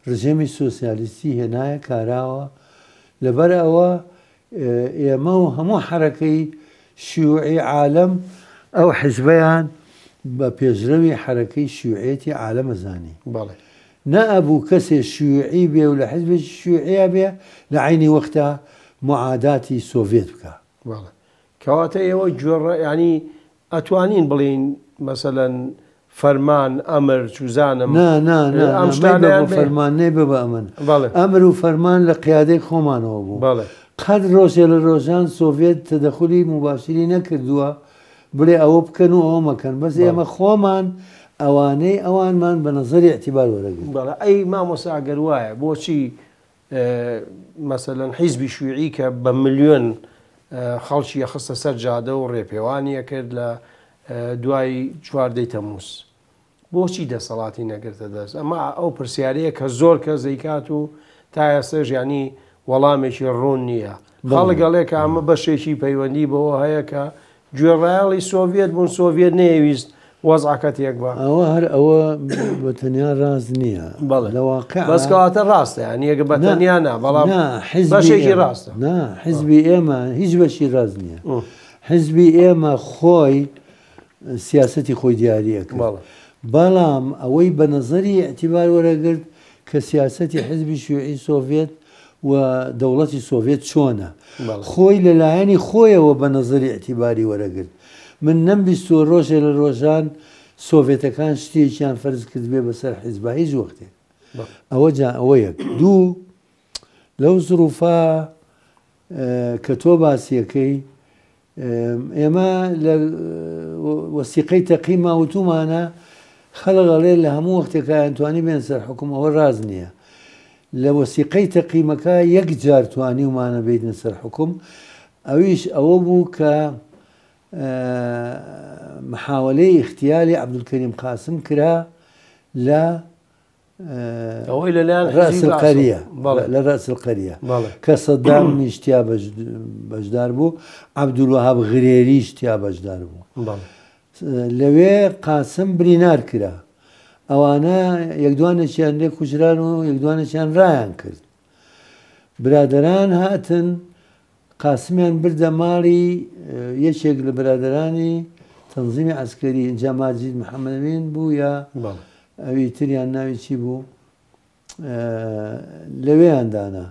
ڕژێمی سۆسیالیستی هێنایە کاراوە. لەبەر ئەوە ئێمە و هەموو حەرەکەی شیوعی عالەم ئەو حزبەیان بە پێشرەوی حەرەکەی شیوعیەتی عالەمە زانی. نەئەبوو کەسێ شیوعی بێ و لە حزبێکی شیوعیا بێ لە عەینی وەختا معاداتی سۆڤێت بکا. کەواتە ئێوە گوێڕ، یعنی ئەتوانین بڵێین مەسەلەن فەرمان، ئەمر، چوزانم. نا، نا، نا، ئەم نا، شتانەیان مەیبە بۆ فەرمان، نەیبە بە ئەمن. ئەمر و فەرمان لە قیادەی خۆمانەوە بوو. قەت ڕۆژێ لە ڕۆژان سۆڤێت تەدەخولی موباشری نەکردووە بڵێ ئەوە بکەن و ئەوە مەکەن، بەس ئێمە خۆمان ئەوانەی ئەوانمان بە نەزەری ئیعتیبار وەرەگرت. بەڵێ ئەی مامۆستا گەر وایە بۆچی مەسەلەن حیزبی شیوعی کە بە ملیۆن خەڵکی ئەخستە سەر جادە و ڕێپێوانی ئەکرد لە دوای چواردەی تەمووز بۆچی دەسەڵاتی نەگرتە دەست؟ ئەمە ئەو پرسیارەیە کە زۆر کەس دەیکات و تا ئێستاش یانی وەڵامێکی ڕوون نییە. خەڵک ئەڵێ کە ئەمە بەشێکی پەیوەندی بەوە هەیە کە گوێڕایەڵی سۆڤیەت بوون، سۆڤیەت نەیەویست وەزعەکە تێک با. ئەوە هەر ئەوە بە تەنیا ڕاست نییە. بەڵێ. لە واقع بەس کەواتە ڕاستە یانی ئەگەر بە تەنیا نا بەڵام بەشێکی ڕاستە. نا حیزبی ئێمە هیچ بەشی ڕاست نییە. حیزبی ئێمە خۆی سیاسەتی خۆی دیاری ئەکرد. بەڵام ئەوەی بە نەزەری ئیعتیبار وەرەگرت کە سیاسەتی حیزبی شیوعی سۆڤێت و دەوڵەتی سۆڤێت چۆنە، خۆی لە لایەنی خۆیەوە بە نەزەری ئیعتیباری وەرەگرت. من نەمبیستووە ڕۆژێ لە ڕۆژان سۆڤێتەکان شتێکیان فەرز کردبێ بەسەر حیزبا هیچ وەختێک. ئەوە جا ئەوە یەک. دوو، لەو زروفە کە تۆ باسیەکەی ئێمە لە وەسیقەی تەقیما وتومانە خەڵک ئەڵێ لە هەموو وەختێکا ئەیانتوانی بێن سەر حوکم ئەوە ڕاست نییە لە وەسیقەی تەقیمەکە یەک جار توانیومانە بێینە سەر حوکم ئەویش ئەوە بوو کە محاولەی ئیختیالی عەبدولکەریم قاسم کرا لە ئەوەی لەلایەن رأس القریە لە رأس القریە کە سەدامیش تیا بەشدار بوو، عەبدولوەهاب غرێریش تیا بەشدار بوو. لەوێ قاسم برینار کرا. ئەوانە یەکدوانێکیان لێ کوژران و یەکدوانێکیان ڕایان کرد. برادەران هاتن قاسمیان بردە ماڵی یەکێک لە برادەرانی تەنزیمی عەسکەری، ئینجا ماجید محەمەدئەمین بوو یا ئەوی تریان ناوی چی بوو، لەوێیان دانا.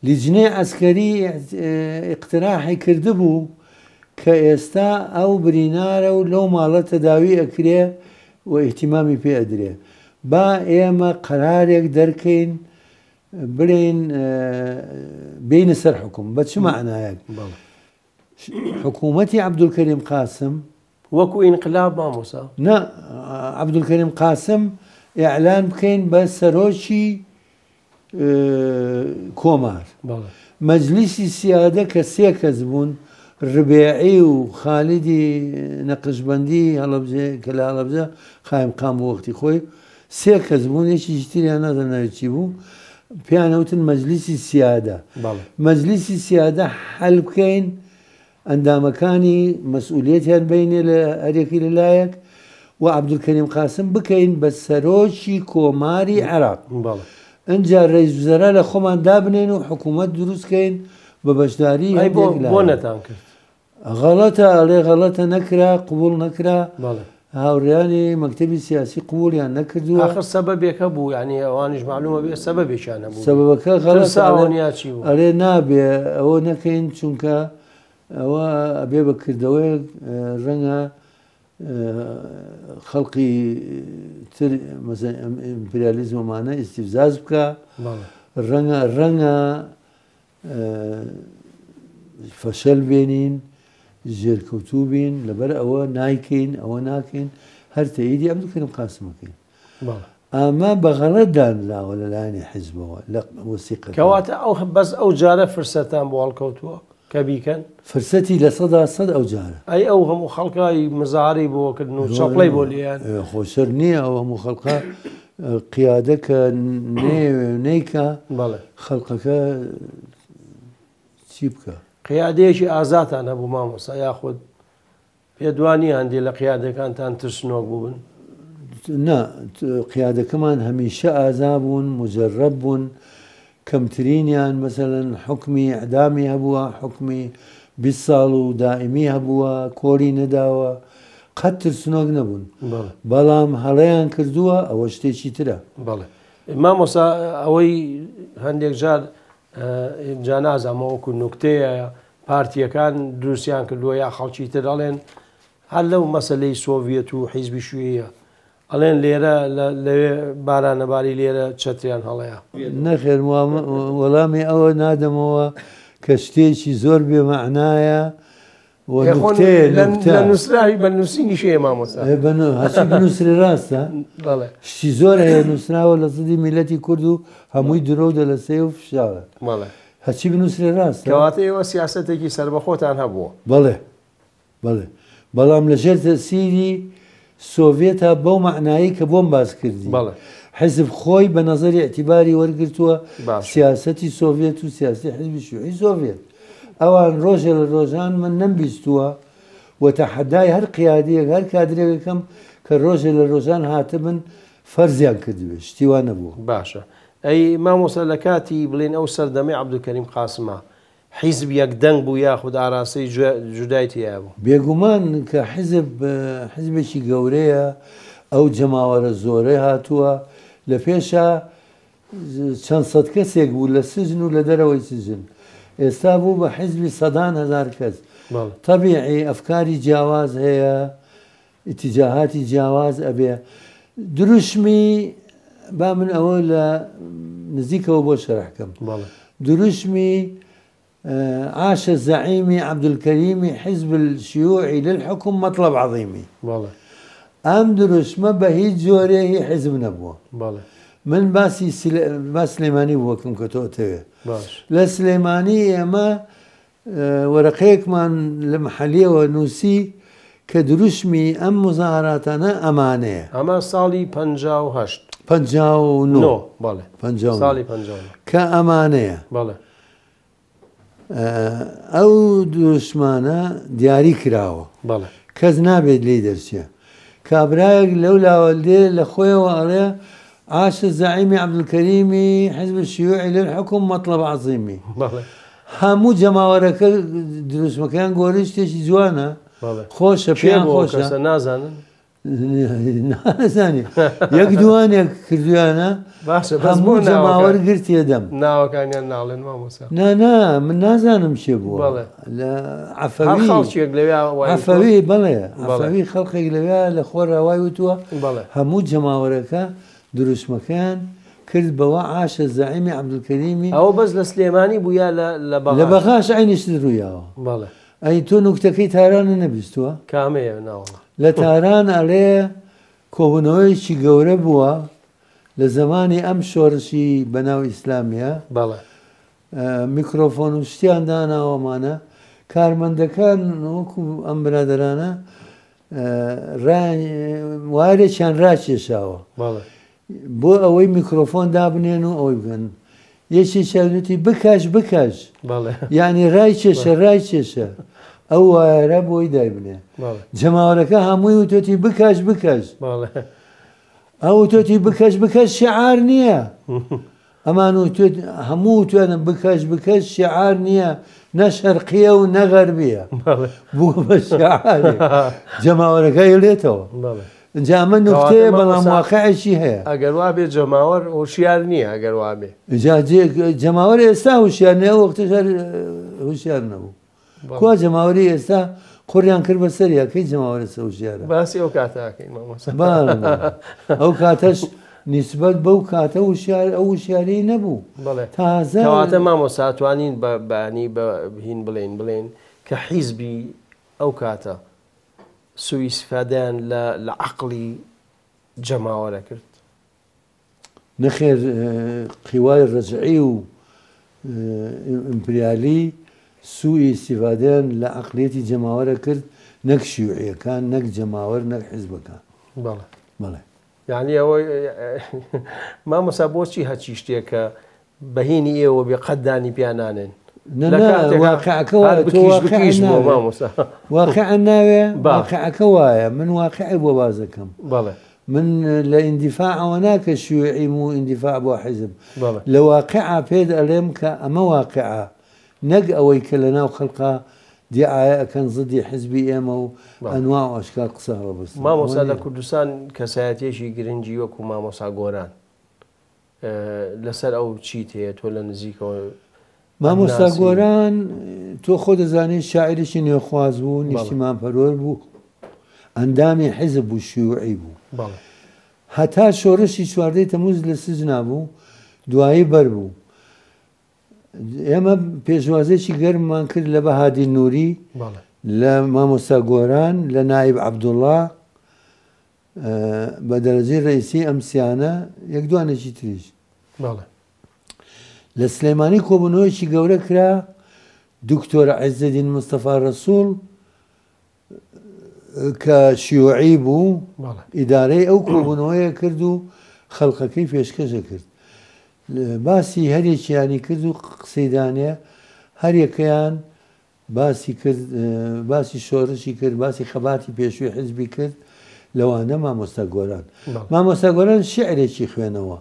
لیجنەی عەسکەری ئیقتراحی کردبوو کە ئێستا ئەو برینارە و لەو ماڵە تەداوی ئەکرێ و ئیهتیمامی پێ ئەدرێ، با ئێمە قەرارێک دەرکەین بڵێین بێینە سەر حوکم. بە چ مەعنایەک؟ حکوومەتی عەبدولکەریم قاسم وەکو ئینقلاب مامۆسا؟ نا، عەبدولکەریم قاسم ئیعلان بکەین بە سەرۆکی کۆمار. مەجلیسی سیادە کە سێ کەس بوون، ربێعی و خالیدی نەقشبەندی هەڵەبجە کە لە هەڵەبجە قایمقام بوو وەختی خۆی، سێ کەس بوون، یەکێکی تریان نازانم ناوی چی بوو، پێیان وتن مەجلیسی سیادە. مەجلیسی سیادە حەل بکەین، ئەندامەکانی مەسئولیەتیان بینێ لە هەرێکی لە لایەک و عەبدولکەریم قاسم بکەین بە سەرۆکی کۆماری عێراق. ئینجا رئیس وزەرا لە خۆمان دابنێن و حکوومەت دروست کەین بە بەشداری هەندێک لایەن. بۆ نەتان کرد؟ غەڵەتە، ئەڵێ غەڵەتە نەکرا، قبوڵ نەکرا. هاوڕێیانی مەکتەبی سیاسی قبوڵیان نەکردووە. ئاخر سەبەبێک هەبوو، یانی ئەوانیش مەعلومە بێ سەبەبێکیان هەبوو. سەبەبەکە غەڵەتە، ترساون یا چی بوو؟ ئەڵێ نابێ ئەوە نەکەین چونکە ئەوە ئەبێ بە کردەوەیەک ڕەنگە خەڵقی تر مەسەلەن ئیمپریالیزم ئەمانە ئیستیفزاز بکا، ڕەنگە ڕەنگە فەشەل بێنین، ژێرکەوتوو بین، لەبەر ئەوە نایکەین، ئەوە ناکەین، هەر تەئیدی عەبدولکەریم قاسم ئەکەین. ئەمە بە غەڵەت دانراوە لەلایەنی حیزبەوە لە وەسیقەکە. کەواتە ئەو بەس ئەو جارە فرسەتان بۆ هەڵکەوتووە کە بیکەن؟ فرسەتی 100% ئەو جارە. ئەی ئەو هەموو خەڵکای مزارەی بۆ کردن و چەپڵەی بۆ لێیان؟ خۆ سەر نییە ئەو هەموو خەڵکە قیادە کە نەیەوێ و نەیکا، خەڵکەکە چی بکە؟ قیادەیەکی ئازاتان هەبوو مامۆستا، یاخود پێت وا نییە هەندێک لە قیادەکانتان ترسنۆک بووبن؟ نا، قیادەکەمان هەمیشە ئازا بوون، مجرب بوون، کەمترینیان مەسەلەن حوکمی ئیعدامی هەبووە، حوکمی 20 ساڵ و دائیمی هەبووە، کۆری نەداوە، قەت ترسنۆک نەبوون، بەڵام هەڵەیان کردووە ئەوە شتێکی ترە. بەڵێ مامۆستا، ئەوەی هەندێک جار جا نازانم وەکو نوکتەیە پارتیەکان دروستیان کردووە یا خەڵکی تر ئەڵێن هەر لەو مەسەلەی سۆڤیەت و حیزبی شویە ئەڵێن لێرە لەوێ بارانەباری لێرە چەتریان هەڵەیە. نەخێر وەڵامی ئەوە نادەمەوە کە شتێکی زۆر بێمەعنایە. لە نووسراوی بە نووسینیش هەیە مامۆستا. هەرچی بنووسرێ ڕاستە. شتی زۆر هەیە نووسراوە لە زدی میلەتی کورد و هەمووی درۆ و دەلەسەیە و فشارە. هەرچی بنووسرێ ڕاستە. کەواتە ئێوە سیاسەتێکی سەربەخۆتان هەبووە. بەڵێ بەڵێ، بەڵام لەژێر تەسیری سۆڤێتا بەو مەعنایی کە بۆم باس کردی. حزب خۆی بە نەزەری ئیعتیباری وەرگرتووە سیاسەتی سۆڤێت و سیاسی حزبی شیوعی سۆڤێت. ئەوان ڕۆژێ لە ڕۆژان من نەمبیستووە و تەحەدای هەر قیادیەک هەر کادرێکەکەم کە ڕۆژێ لە ڕۆژان هاتبن فەرزیان کردبێ، شتی وا نەبووە. باشە ئەی مامۆستا لە کاتی بڵێن ئەو سەردەمەی عەبدولکەریم قاسمە حیزب یەک دەنگ بوو یاخود ئاراستەی جودای تیا بوو؟ بێگومان کە حیزب حیزبێکی گەورەیە، ئەو جەماوەرە زۆرەی هاتووە، لە پێشا چەند سەد کەسێک بوو لە سجن و لە دەرەوەی سجن، ئێستا بوو بە حیزبی سەدان هەزار کەس. تەبیعی ئەفکاری جیاواز هەیە، ئیتیجاهاتی جیاواز ئەبێ. دروشمی با من ئەوە لە نزیکەوە بۆ شەرحکەم. دروشمی عاش زعیمی عەبدولکەریمی حزب الشیوعی للحکم مطلب عظیمی. ئەم دروشمە بە هیچ جۆرێ هی حزب نەبووە. من باسی با سلێمانی بووەکەم کە تۆ ئەتەوێ. لە سلێمانی ئێمە وەرەقەیەکمان لە محەلیەوە نووسی کە دروشمی ئەم مزاهراتانە ئەمانەیە. ئەمە ساڵی 58. 59. بەڵێ. 59. ساڵی 59. کە ئەمانەیە. بەڵێ. ئەو دروشمانە دیاری کراوە. بەڵێ. کەس نابێت لێی دەرچێ. کابرایەک لەو لاوە لێ لە خۆیەوە ئەڵێ عاش زعیمی عەبدولکەریمی حزب الشیوعی للحکم مطلب عظیمی. بەڵێ. هەموو جەماوەرەکە دروشمەکەیان گۆڕی، شتێکی جوانە، خۆشە، پێیان خۆشە. نازانن؟ نازانی. یەک دوانێک کردویانە، هەموو جەماوەر گرتیە دەم. ناوەکانیان ناڵێن مامۆستا. نا نا، من نازانم چێ بووە. لە عەفەوی خەڵکێک لەوێ وای وتووە. عەفەوی، بەڵێ، عەفەوی خەڵکێک لەوێ لە خۆرا وای وتووە. هەموو جەماوەرەکە دروشمەکەیان کرد بەوە عاشە زعیمی عەبدولکەریمی. ئەوە بەس لە سلێمانی بوو یا لە بەغاش؟ لە بەغاش عەینی شت ڕوویاوە. بەڵێ. ئەی تۆ نوکتەکەی تارانە نەبیستووە؟ کامەیە ناوەڵا؟ لە تاران ئەڵێ کۆبوونەوەیەکی گەورە بووە لە زەمانی ئەم شۆڕشی بەناو ئیسلامیە. بەڵێ. میکرۆفۆن و شتیان داناوەمانە. کارمەندەکان وەکو ئەم برادەرانە وارێکیان ڕاکێشاوە. بەڵێ. بۆ ئەوەی میکرۆفۆن دابنێن و ئەوەی بکەن. یەکێکیان وتی بکەش بکەش. بەڵێ. یعنی ڕای کێشە، ڕای کێشە. ئەو وایەرە بۆی دایبنێ. بەڵێ. جەماوەرەکە هەمووی وتوتی بکەش بکەش. بەڵێ. ئەو وتوتی بکەش بکەش شعار نییە. ئەمان هەموو وتویانە بکەش بکەش شعار نییە، نە شەرقیە و نە غەربیە. بەڵێ. بوو بە شعارێ. جەماوەرەکە هێڵێتەوە. بەڵێ. اینجا ئەمە نوکتەیە، بەڵام واقعێکی هەیە. ئەگەر وا بێ جەماوەر هۆشیار نییە، ئەگەر وا بێ. اینجا جەماوەر ئێستا هۆشیار نییە، ئەو وەختەش هەر هۆشیار نەبوو. کوا جەماوەری ئێستا قوڕیان کرد بە سەریا، کەی جەماوەر ئێستا هۆشیارە؟ باسی ئەو کاتە ئەکەین مامۆستا. بەڵێ. ئەو کاتەش نسبەت بەو کاتە ئەو هۆشیاری نەبوو. بەڵێ. تازە کەواتە مامۆستا توانین بەنی بە هین بڵێن کە حیزبی ئەو کاتە سوئی ئیسفادەیان لە عەقڵی جەماوەرە کرد؟ نەخێر، قیوای ڕەجعی و ئیمپریالی سوئی ئیسفادەیان لە عەقڵیەتی جەماوەرە کرد، نەک شیوعیەکان، نەک جەماوەر، نەک حیزبەکان. بەڵێ. بەڵێ. یعنی ئەوە مامۆستا بۆچی هەرچی شتێکە بەهینی ئێوە بێ قەت دانی پیانانێن؟ نا، نا، واقعەکە وایە، تۆ واقع بکیش بۆ ناوێ. مامۆستا. واقع ناوێ، واقعەکە وایە. من واقعی بۆ بازەکەم. بەڵێ. من لە ئیندیفاعەوە ناکە شیوعیم و ئیندیفاع بۆ حیزب. بەڵێ. لە واقعا پێت ئەڵێم کە ئەمە واقعە، نەک ئەوەی کە لە ناو خەڵقا دیعایە ئەکەن زدی حیزبی ئێمە و ئەنواع و ئەشکال قسە هەڵەبەستن. مامۆستا ئەوە لە نییە. کوردستان کەسایەتیەکی گرنگی وەکو مامۆستا گۆران، لەسەر ئەو چیت هەیە تۆ لە نزیکەوە مامۆستا ناسی؟ گۆران تۆ خۆ دەزانیت شاعیرێکی نوێخواز بوو، نیشتیمانپەروەر بوو، ئەندامی حیزب بوو، شیوعی بوو. بەڵێ. هەتا شۆڕشی چواردەی تەمووز لە سجنا بوو، دوایی بەر بوو. ئێمە پێشوازێکی گەرممان کرد لە بەهادی نووری. بەڵێ. لە مامۆستا گۆران، لە نائیب عەبدوڵڵا، بە دەرەجەی ڕەئیسی ئەم سیانە، یەک دوانێکی تریش. بەڵێ. لە سلێمانی کۆبوونەوەیەکی گەورە کرا، دکتۆر عیزەدین مستەفا ڕەسووڵ کە شیوعی بوو ئیدارەی ئەو کۆبوونەوەیە کرد و خەڵقەکەی پێشکەشە کرد. باسی هەرێکیانی کرد و قسەی دانێ، هەریەکەیان باسی کرد، باسی شۆرشی کرد، باسی خەباتی پێشووی حزبی کرد، لەوانە مامۆستا گۆران. مامۆستا گۆران شیعرێکی خوێنەوە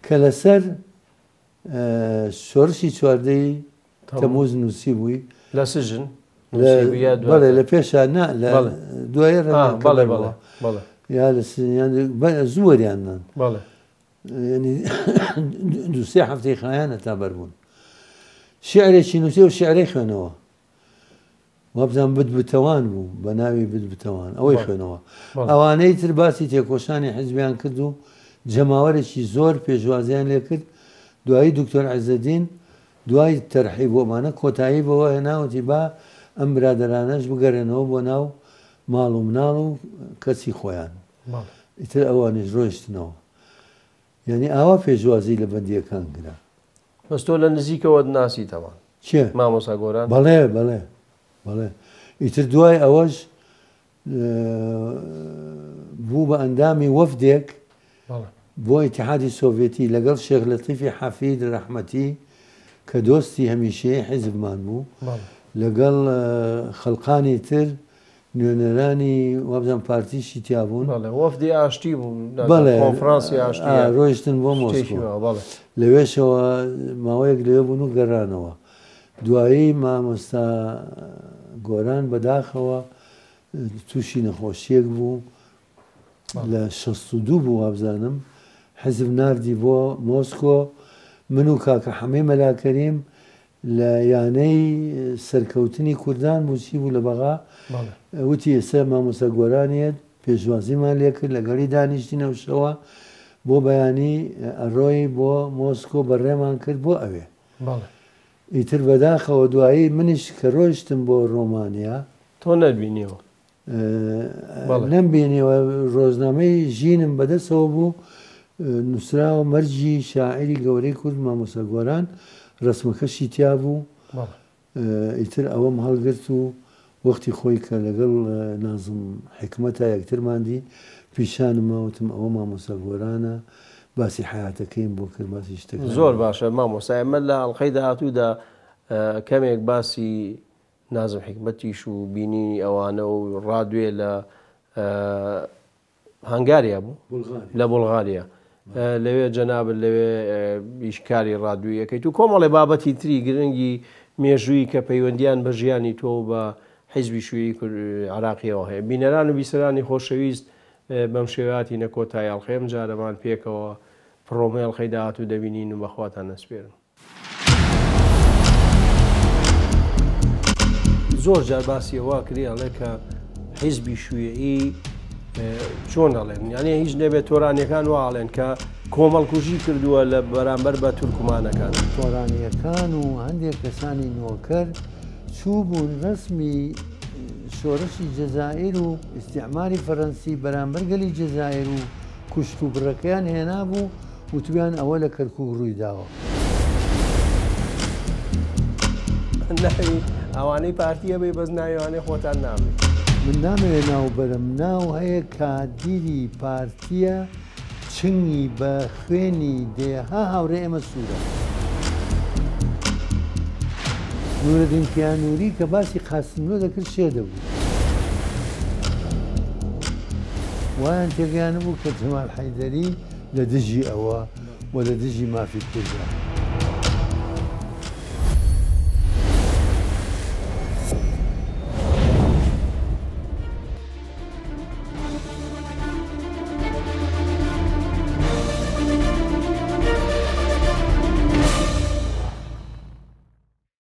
کە لەسەر شۆرشی 14ی تەمووز نووسی بووی. لە سجن؟ بەڵێ، لە پێشا نا، لە دوای ڕەنگە یا لە سجن زوو وەریان نان. یعنی دوو سێ هەفتەی خایانە تا بەربوون. شیعرێکی نووسی و شیعرەی خوێنەوە، وابزانم بتبتەوان بوو بە ناوی بتبتەوان، ئەوەی خوێنەوە. ئەوانەی تر باسی تێکۆشانی حزبیان کرد و جەماوەرێکی زۆر پێشوازیان لێ کرد. دوایی دکتۆر عیزەدین دوای تەرحی بۆ ئەمانە کۆتایی بەوە هێناوتی با ئەم برادەرانەش بگەرێنەوە بۆ ناو ماڵ و مناڵ و کەسی خۆیان. ئیتر ئەوانیش ڕۆیشتنەوە. یعنی ئاوا پێشوازی لە بەندیەکان کرا. بەس تۆ لە نزیکەوە ناسیتەوە چێ؟ مامۆستا گۆران؟ بەڵێ بەڵێ بەڵێ. ئیتر دوای ئەوەش بوو بە ئەندامی وەفدێک بۆ ئیتیحادی سۆڤێتی لەگەڵ شێخ لەتیفی حەفید ڕەحمەتی کە دۆستی هەمیشەی حیزبمان بوو، لەگەڵ خەڵقانی تر نوێنەرانی وابزانم پارتیشی تیا بوون. وەفدی ئاشتی بوو، کۆنفرانسی ئاشتی ڕۆیشتن بۆ مۆسکۆ. لەوێشەوە ماوەیەک لەوێ بوون و گەڕانەوە. دوایی مامۆستا گۆران بەداخەوە تووشی نەخۆشیەک بوو لە 62 بوو وابزانم، حزب ناردی بۆ مۆسکۆ. من و کاکە حەمەی مەلا کەریم لە یانەی سەرکەوتنی کوردان بوو، چی بوو لە بەغا، وتی ئێستا مامۆستا گۆرانیەت، پێشوازیمان لێکرد، لەگەڵی دانیشتینەوە شەوە بۆ بەیانی ئەڕۆی بۆ مۆسکۆ بەڕێمان کرد بۆ ئەوێ. ئیتر بەداخەوە دوایی منیش کە ڕۆیشتم بۆ ڕۆمانیا، تۆ نەبینیەوە؟ نەمبینیەوە. ڕۆژنامەی ژینم بەدەستەوە بوو، نووسراوە مەرجی شاعیری گەورەی کورد مامۆستا گۆران، ڕسمەکەشی تیا بوو. ئیتر ئەوەم هەڵگرت و وەختی خۆی کە لەگەڵ نازم حکمەتا یەکترماندی پیشانمە، وتم ئەوە مامۆستا گۆرانە، باسی حیاتەکەیم بۆ کرد، باسی شتەکان. زۆر باشە مامۆستا، ئێمە لە ئەڵلقەی داهاتوودا کەمێک باسی نازم حکمەتیش و بینینی ئەوانە و ڕادوێ لە هەنگاریا بوو، لە بولغاریا، لەوێ جەنابت لەوێ ئیشکاری ڕادوویەکەیت و کۆمەڵێ بابەتی تری گرنگی مێژووی کە پەیوەندیان بە ژیانی تۆ و بە حیزبی شوێی عراقیەوە هەیە. بینەران و بیسەرانی خۆشەویست بەم شێوەیاتی نەکۆتای ئەڵلقەی ئەم جارەمان پێکەوە پرۆمەی ئەڵلقەی داهاتوو دەبینین و بەخواتان نەسپێرم. زۆر جار باسی ئەوە کرێ ئەڵێ کە حیزبی شوێعی چۆن ئەڵێن، یعنی هیچ نەبێت تۆرانیەکان وا ئەڵێن کە کۆمەڵکوژی کردووە لە بەرامبەر بە تورکمانەکان. تۆرانیەکان و هەندێک کەسانی نۆکەر چوو بوون ڕسمی شۆڕشی جەزائیر و ئیستیعماری فەرەنسی بەرامبەر گەلی جەزائیر و کوشت و بڕەکەیان هێنابوو، وتویان ئەوە لە کەرکوک ڕووی داوە. ناوی ئەوانەی پارتیە بێ، بەس ناوی ئەوانەی خۆتان نامێ. من نامەوێ ناو بەرم، ناو هەیە کادیری پارتیە چنگی بە خوێنی دێها هاوڕێ ئێمە سوورە. نورەدین کیانوری کە باسی قاسملۆ دەکرد شێ دەبوو. وایان تێگەیانە بوو کە جەمال حەیدەری لە دژی ئەوە و لە دژی مافی کوردە.